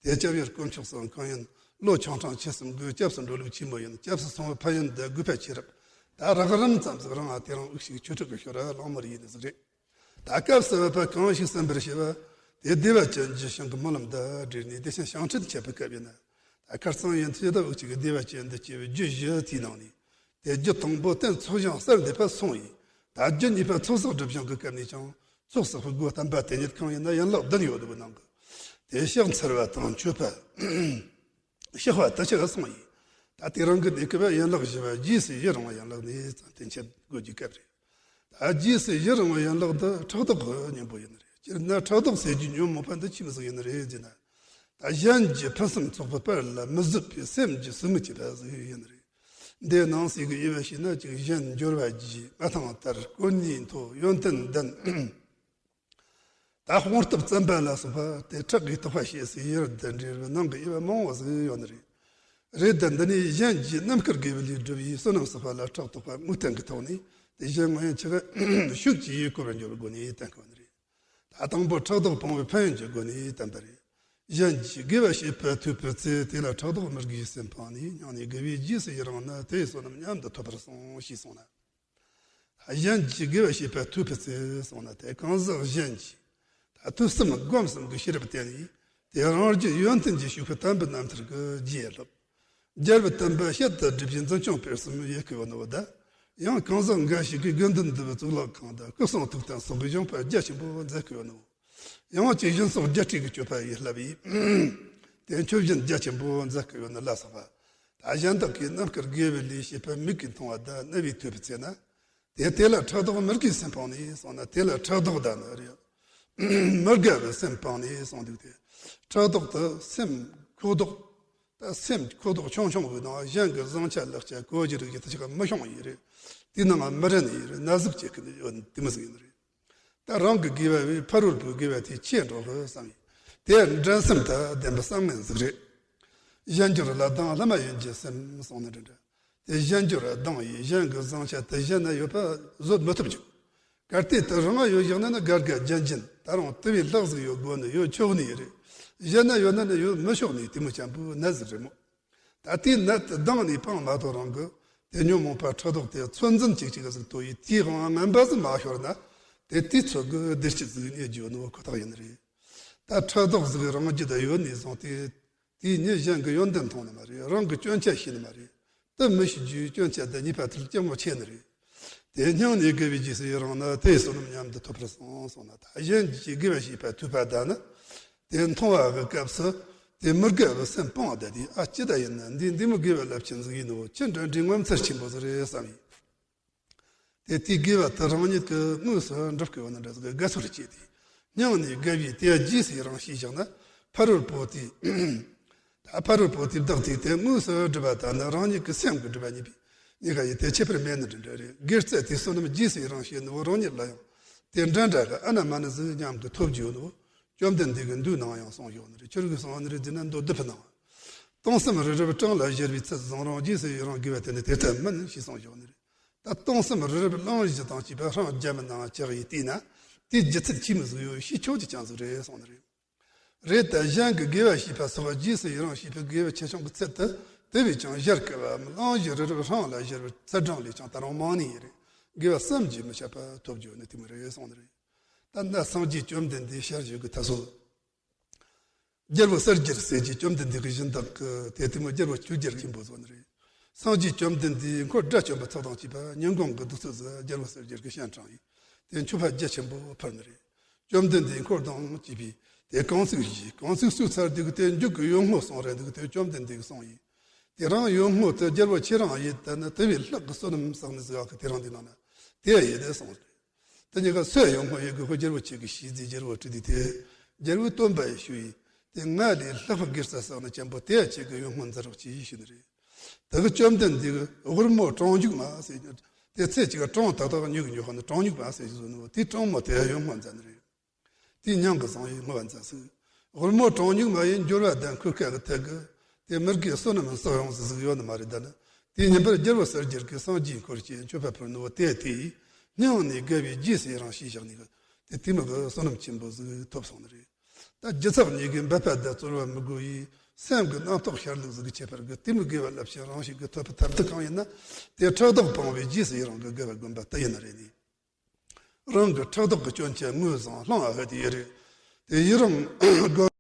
དེ་སྐྱབས་ཡུལ་དཀོན་མཆོག་གསུམ་གང་ཡིན། བློ་ཆུང་འཕྲང་ཆེ་གསུམ་གི་སྐྱབས་སུ་འགྲོ་ལུགས་ཆེན་མོ་ཡིན། སྐྱབས་སུ་སོང་བའི་ཕན་ཡོན་དང་དགོས་པ་ཆེ་རབས་ད་རགས་རིམ་ཙམ་ཟིག་རང་ང་དེ་རིང་དབུགས་ཤིག་ཆོས་ཁྲིད་གི་ཤོར་ར་གླེང་མོ་རེ་ཡིན་ནི་ཟིག་རེད། ད་སྐབས་སུ་བབ་པ་གང་ཞིག་གསན་པར་བྱེད་པ། དེ་བདེ་བ་ཅན་གྱི་ཞིང་གི་སྨོན་ལམ་དང་འབྲེལ་ནས་བདེ་ཆེན་ཞིང་ཁྲིད་འཆད་པའི་སྐབས་ཡིན་ན། ད་ཁར་སང་ཡན་ཐུའི་ད་འུ་ཅག་གི་བདེ་བ་ཅན་དུ་སྐྱེ་བའི་རྒྱུ་བཞི་དེའི་ནང་ནས། དེ་རྒྱུ་དང་པོ་རྟེན་ཚོགས་ཞིང་གསར་འདེབས་པ་སོང་ཡིན། ད་རྒྱུ་གཉིས་པ་ཚོགས་བསགས་སྒྲུབ་ཞིང་གི་སྐབས་ནས་ཀྱང་། ཚོགས་བསགས་པའི་སྒོ་བསྟན་པ་དེ་ཉིད་གང་ཡིན་ན་ཡན་ལག་བདུན་ཡོད་པའི་ནང་གི། དེ་ཕྱག་འཚལ་བ་དང་མཆོད་པ། གཤེགས་པ་དེ་ཆ་ག་སོང་ཡིན། ད་དེ་རང་གི་གནས་སྐབས་ཡན་ལག་བཞི་པ་རྗེས་སུ་ཡི་རང་བ་ཡན་ལག་ནས་ཙམ་དེ་འཆད་དགོས་ཀྱི་སྐབས་རེད། ད་རྗེས་སུ་ཡི་རང་བ་ཡན་ལག་འདི་ཕྲག་དོག་གི་གཉེན་པོ་ཡིན་ནི་རེད། སྤྱིར་ན་ཕྲག་དོག་ཟེར་རྒྱུ་ཉོན་མོངས་པ་འདི་ཆི་མོ་ཟིག་ཡིན་ནི་རེད་ཟེར་ན། ད་གཞན་གྱི་ཕུན་སུམ་ཚོགས་པའི་དཔལ་ལ་མི་བཟོད་པའི་སེམས་ཀྱི་ཟུག་རྔུ་སྐྱེས་པ་ཟིག་ཡིན་ནི་རེད། འདི་ནང་གསེས་ཀྱི་དབྱེ་བ་ཕྱེ་ན་གཅིག་གཞན་འབྱོར་བ་རྒྱས། མངའ་ཐང་དར། གོ་གནས་མཐོ། ཡོན་ཏན་ལྡན། ད་དཔུང་སྟོབས་བཙན་པ་ལ་སོགས་པ་དེ་ཕྲག་གིས་བཏགས་པ་བྱས་ཟེར་ཡུལ་དུ་འབྲེལ་བའི་ནང་གི་དབྱེ་བ་མང་བོ་ཟིག་ཡོད་ནི་རེད། རེད་ད་འདི་ནས་གཞན་གྱིས་རྣམ་དཀར་དགེ་བའི་ལས་བསྒྲུབས་ཡིས་བསོད་ནམས་བསགས་པ་ལ་ཕྲག་དོག་པ་དངོས་བསྟན་གྱི་ཐོག་ནས་དེ་གཞན་ངོ་ཡང་ཆེ་ག་ཤུགས་ཀྱིས་ཡིས་བསྐོར་བར་འགྱུར་བའི་སྒོ་ནས་བསྟན་དགོས་ནི་རེད། ད་དང་པོ་ཕྲག་དོག་སྤང་བའི་ཕན་ཡོན་གྱི་སྒོ་ནས་བསྟན་པ་རེད། གཞན་གྱིས་དགེ་བ་བྱེད་པ་ཐོས་པའི་ཚེ། དེ་ལ་ཕྲག་དོག་མི་དགེའི་སེམས་སྤངས་ནས། སྙིང་ནས་དགེ་བའི་རྗེས་སུ་ཡི་རང་ན། དེ་ཡི་བསོད་ནམས་མཉམ་དུ་ཐོབ་པར་གསུངས་ཞེས་གསུངས་ན། གཞན་གྱིས་དགེ་བ་བྱེད་པ་ཐོས་པའི་ཚེ་གསུངས་ན། དེ་གང་ཟག་གཞན་གྱིས་ད་ཐོས་བསམ་སྒོམ་གསུམ་གྱི་ཤེས་རབ་བསྟན་ནས། དེ་རང་རྒྱུད་ཡོན་ཏན་གྱི་ཕྱུག་པའི་དམ་པའི་རྣམ་ཐར་གྱི་རྒྱས་སློབ། རྒྱལ་བའི་བསྟན་པ་བཤད་དུ་སྒྲུབ་པའི་འཛིན་སྐྱོང་སྤེལ་གསུམ་ཡོད་ཀྱི་ཡོད་ནོ་ད། ཡང་གང་ཟག་འགའ་ཞིག་གིས་དགེ་འདུན་འདུས་པའི་གཙུག་ལག་ཁང་དང་སྐུ་གསུང་ཐུགས་རྟེན་སོགས་པའི་བཞེངས་པ་རྒྱ་ཆེན་པོ་མཛད་ཀྱི་ཡོད་ནོ། ཡང་གཅིག་སྦྱིན་སོགས་རྒྱ་སྤྲོས་ཀྱི་སྤྱོད་པ་ཡིས་བསླབས་པས། དེ་མཆོད་སྦྱིན་རྒྱ་ཆེན་པོ་མཛད་ཀྱི་ཡོད་ནི་ལ་སོགས་པ། ད་གཞན་དག་གིས་རྣམ་དཀར་དགེ་བའི་ལས་བྱེད་པ་མིག་གིས་མཐོང་བ་དང་རྣ་བས་ཐོས་པའི་ཚེ་ན། དེ་དེ་ལ་ཕྲག་དོག་མི་དགེའི་སེམས་སྤངས་ནས་གསུངས་ན། དེ་ལ་ཕྲག་དོག་ད་ནི་རེད། མི་དགའ་བའི་སེམས་སྤངས་ནས་གསུངས་འདུག་སྟེ། ཕྲག་དོག་དེ་སེམས་ཁོག་དོག་ད་སེམས་ཁོག་དོག་ཆུང་ཆུང་བའི་ནང་གཞན་གྱི་བཟང་ཆ་ལེགས་ཆ་གོ་རྒྱུ་རིགས་ཀྱི་དེ་ཆ་ག་མི་ཤོང་ཡི་རེད། དེའི་ནང་མི་རན་ཡི་རེད། ན་ཟུག་བྱེད་ཀྱི་ཡོད་དེ་མོ་ཟིག་ཡིན་རེད། ད་རང་གི་དགེ་བ་བས་ཕ་རོལ་པོའི་དགེ་བ་དེ་ཆེ་འགྲོ་གི་བསམ་ཡི། དེ་འགྲན་སེམས་དང་ལྡན་པའི་བསམ་ངན་ཟིག་རེད། གཞན་འགྱུར་ལ་སྡང་བླ་མ་ཡིན་གྱི་སེམས་གསུངས་ནི་འདྲ་འདྲ། དེ་གཞན་འགྱུར་སྡང་ཡིས་གཞན་གྱི་བཟང་ཆ་དེ་གཞན་ན་ཡོད་པ་བཟོད་མི་ཐུབ་ཅིང་། གལ་ཏེ་དེ་རང་ཡོད་བཞག་ན་ནི་དགའ་དགའ་བརྒྱན་བརྒྱན། ད་རུང་དེ་བས་ལྷག་ཟིག་ཡོད་དགོས་ནི་ཡོད་ཆོག་ནི་ཡི་རེད། གཞན་ན་ཡོད་ན་ནི་ཡོད་མི་ཆོག་ནི་དེ་མོ་ཅན་པོའི་ནད་ཟིག་རེད་མོ། ད་དེའི་ནད་དེ་སྡང་ནས་སྤངས་མ་ཐོག་རང་གི་དེ་ཉོན་མོངས་པ་ཕྲག་དོག་དེ་ཚོད་འཛིན་ཅིག་ཅིག་ཟིག་ཏུ་ཡི་དེའི་དབང་ངན་པ་ཟིག་མ་ཤོར་ན། དེ་དེའི་ཚོད་ཀྱི་བདེ་སྐྱིད་ཟིག་རྙེད་རྒྱུ་ནི་ཁོ་ཐག་ཡིན་ནི་རེད། ད་ཕྲག་དོག་ཟིག་རང་རྒྱུད་ད་ཡོད་ནས་བཟུང་སྟེ། དེས་ནི་གཞན་གྱི་ཡོན་ཏན་མཐོང་ནི་མ་རེད། རང་གི་སྐྱོན་ཆ་ཤེས་ནི་མ་རེད། དེ་མི་ཤེས་རྒྱུའི་སྐྱོན་ཆ་དེ་ཉེས་པ་དེ་སྐྱེ་མོ་ཆེ་ནི་རེད། དེ་སྙིང་ནས་དགེ་བའི་རྗེས་སུ་ཡི་རང་ན། དེ་ཡི་བསོད་ནམས་མཉམ་དུ་ཐོབ་པར་གསུངས་གསུངས་ན། ད་གཞན་གྱིས་དགེ་བ་བྱས་པ་ཐོས་པ་ད་ནི། དེ་མཐོང་བ་གི་སྐབས་སུ་དེ་མི་དགའ་བའི་སེམས་སྤངས་བསྡད་དེ། ཨ་ཅི་ད་ཡིན་ན་འདི་འདི་མོ་དགེ་བའི་རླབས་ཆེན་ཟིག་ཡིན་ནོ། ཅི་འདྲ་འདྲའི་ངོ་མཚར་ཆེན་པོ་ཟིག་རེད་བསམ་ཡིན། དེ་དེའི་དགེ་བ་དེ་རང་ཉིད་ཀྱི་དངོས་སུ་འགྲུབ་ཀྱི་ཡོད་ན་འདྲ་ཟིག་དགའ་ཚོར་སྐྱེས་ཏེ། སྙིང་ནས་དགའ་བའི་དེ་རྗེས་སུ་རང་ཤེས་བཞག་ན། ཕ་རོལ་པོ་དེ། ད་ཕ་རོལ་པོ་དེ་བདག་དེ་དེ་དངོས་སུ་སྒྲུབ་པ་དང་ནི་རང་ཉིད་ཀྱི་སེམས་ཀྱི་སྒྲུབ་པ་གཉིས་པའི་གཉིས་ཀ་ཡི་དེ་ཁྱད་པར་མེད་ནི་འདྲ་འདྲ་རེད། དགེ་རྩ་དེ་བསོད་ནམས་རྗེས་སུ་རང་བྱེད་ནི་བོ་རང་ཉིད་ལ་ཡང་དེ་འདྲ་འདྲ་གི་ཨ་ན་མ་ན་ཟིག་མཉམ་དུ་ཐོབ་རྒྱུ་ནི་བོ། བཅོམ་ལྡན་འདས་ཀྱིས་མདོའི་ནང་ཡང་གསུངས་བཞག་ནི་རེད། ཁྱོད་ཀྱིས་གསུངས་ནི་རེད་ཟེར་ན། མདོ་སྡུད་པའི་ནང་། སྟོང་གསུམ་རི་རབ་གྲངས་ལ་བཞུར་བའི་ཚུལ་བཟུང་རུང་། རྗེས་སུ་ཡི་རང་དགོས་པ་དེ་ནི་དེ་ལྟར་མིན་ཞེས་གསུངས་བཞག་ནི་རེད། ད་སྟོང་གསུམ་རི་རབ་གླིང་བཞི་དང་བཅས་པ་སྲང་བརྒྱ་མའི་ནང་ཆགས་ཡིན་དུས་ན། དེའི་ལྗིད་ཚད་ཆེས་མི་ཟིག་ཡོད། ཤས་ཆོག་ཅིག་ཀྱང་ཟིག་རེད་གསུངས་ནི་རེད། རེད་དེ། གཞན་གྱི་དགེ་བ་བྱས་པ་སོགས་རྗེས་སུ་ཡི་རང་བྱས་པའི་དགེ་བ་ཆེ་ཆུང་གི་ཚད་དུ་དེ་བས་ཀྱང་བཞར་དཀའ་བའམ། གླིང་བཞི་རི་རབ་སྲང་ལ་བཞུར་བའི་ཚད་གྲངས་ལས་ཀྱང་ད་རུང་མང་ནི་ཡིན་རེད། དགེ་བ་བསམ་གྱིས་མི་ཁྱབ་པ་ཐོབ་རྒྱུ་ནི་དེ་མོ་རེད་གསུངས་ནི་རེད། ད་ནི་སངས་རྒྱས་བཅོམ་ལྡན་འདས་ཞལ་བཞུགས་ཀྱི་དུས་སུ། རྒྱལ་པོ་གསལ་རྒྱལ་ཟེར་གྱི་བཅོམ་ལྡན་འདས་ཀྱི་སྦྱིན་བདག་གི་དེ་དེ་མོ་རྒྱལ་པོ་ཆོས་རྒྱལ་ཆེན་པོ་ཟེར་ནི་རེད། སངས་རྒྱས་བཅོམ་ལྡན་འདས་འཁོར་དགྲ་བཅོམ་པ་ཚོ་དང་བཅས་པ་ཉིན་གུང་གི་དུས་ཚོད་ཟིག་རྒྱལ་པོ་གསལ་རྒྱལ་གྱིས་སྤྱན་དྲངས་ཡིན། དེ་མཆོད་པ་རྒྱ་ཆེན་པོ་ཕུལ་ནི་རེད། བཅོམ་ལྡན་འདས་འཁོར་དང་བཅས་པས་དེ་གུང་ཚིགས་བཞེས། གུང་ཚིགས་བསུས་ཚར་དུས་དེ་མཇུག་གི་གཡོན་ངོ་གསུང་རན་དུས་དེ་བཅོམ་ལྡན་འདས་ཀྱིས་གསུངས་ཡིན། དེ་རིང་གཡོན་ངོ་དེ་རྒྱལ་པོ་ཁྱེད་རང་ཡིན། ད་ནི་དེ་བས་ལྷག་གི་བསོད་ནམས་བསགས་ནི་ཟིག་ཨ་ཁུ་དེ་རིང་འདི་ནང་ན་དེ་ཡིན་ནས་གསུངས་རེད། དེ་གཉིས་ཀ་སུ་ཡོང་ཁོ་ཡི་གི་ཁོ་རྒྱལ་པོ་ཆེ་གི་ཤིས་ཟིག་རྒྱལ་པོ་ཁྲི་དེ་དེ་རྒྱལ་པོའི་སྟོན་པ་ཡི་ཞུ་ཡིན། དེ་ང་ལས་ལྷག་པའི་དགེ་རྩ་བསགས་ནི་ཅན་པོ་དེ་ཡ་ཆེ་གི་ཡོང་ཁོ་འཛིན་རོགས་ཆེ་ཡིས་ཞུ་ནི་རེད། དེ་གི་བཅོམ་ལྡན་འདས་གི་དབུར་མོ་གྲང་འཇུག་མ་ཟེར་རྒྱུ་དེ་ཚེ་གཅིག་གི་གྲང་ཏག་ཏག་ཉུག་ཉུག་ནི་གྲང་འཇུག་མ་ཟེར་རྒྱུ་ཟོ་ནི་བོ་དེ་གྲང་མོ་དེ་ཡ་ཡོང་ཁོ་འཛིན་ནི་རེད། དེའི་མྱིང་གི་བཟང་ཡིན་ངོ་བ་མཛད་ཟིག་དབུལ་མོ་གྲངས་ཉུང་མ་ཡིན་འབྱོར་བ་ལྡན་ཁུར་ཁ་གི་ཐད་གི། དེ་མི་དགེ་བསོད་ནམས་བསགས་ཡོང་ཟིག་ཟིག་ཡོད་ནི་མ་རེད། ད་ནི་དེའི་ཉིན་པར་རྒྱལ་བ་གསལ་རྒྱལ་གྱི་སངས་རྒྱས་འཁོར་གྱི་མཆོད་པ་ཕུལ་ནོ་དེ་དེའི་སྙིང་ནས་དགའ་བའི་རྗེས་སུ་ཡི་རང་ཞུས་བཞག་ནས་གི། དེ་དེ་མི་གི་བསོད་ནམས་ཆེན་པོ་ཟིག་ཐོབ་སོང་ནི་རེད། ད་རྒྱུ་ཚབ་གཉིས་ཀྱི་འབད་པ་དང་རྩོལ་བ་མི་དགོས་ཡིས། སེམས་ཀྱི་རྣམ་རྟོག་ཤར་ལུགས་ཟིག་གི་ཁྱད་པར་གི་དེ་མི་དགེ་བ་རླབས་ཆེན་རང་ཞིག་གི་ཐོབ་པའི་ཐབས་དུ་གང་ཡིན་ན། དེ་ཕྲག་དོག་སྤངས་པའི་རྗེས་སུ་ཡི་རང་གི་དགེ་བ་བསྒོམ་པ་དེ་ཡིན་ནི་རེད་ནི། རང་གི་ཕྲག་དོག་གི་སྐྱོན་ཆ་ངོས་བཟུང་བླང་ཨ་ཧ་དེ་ཡི་རེད། དེ་ཡི་རང་དགོས།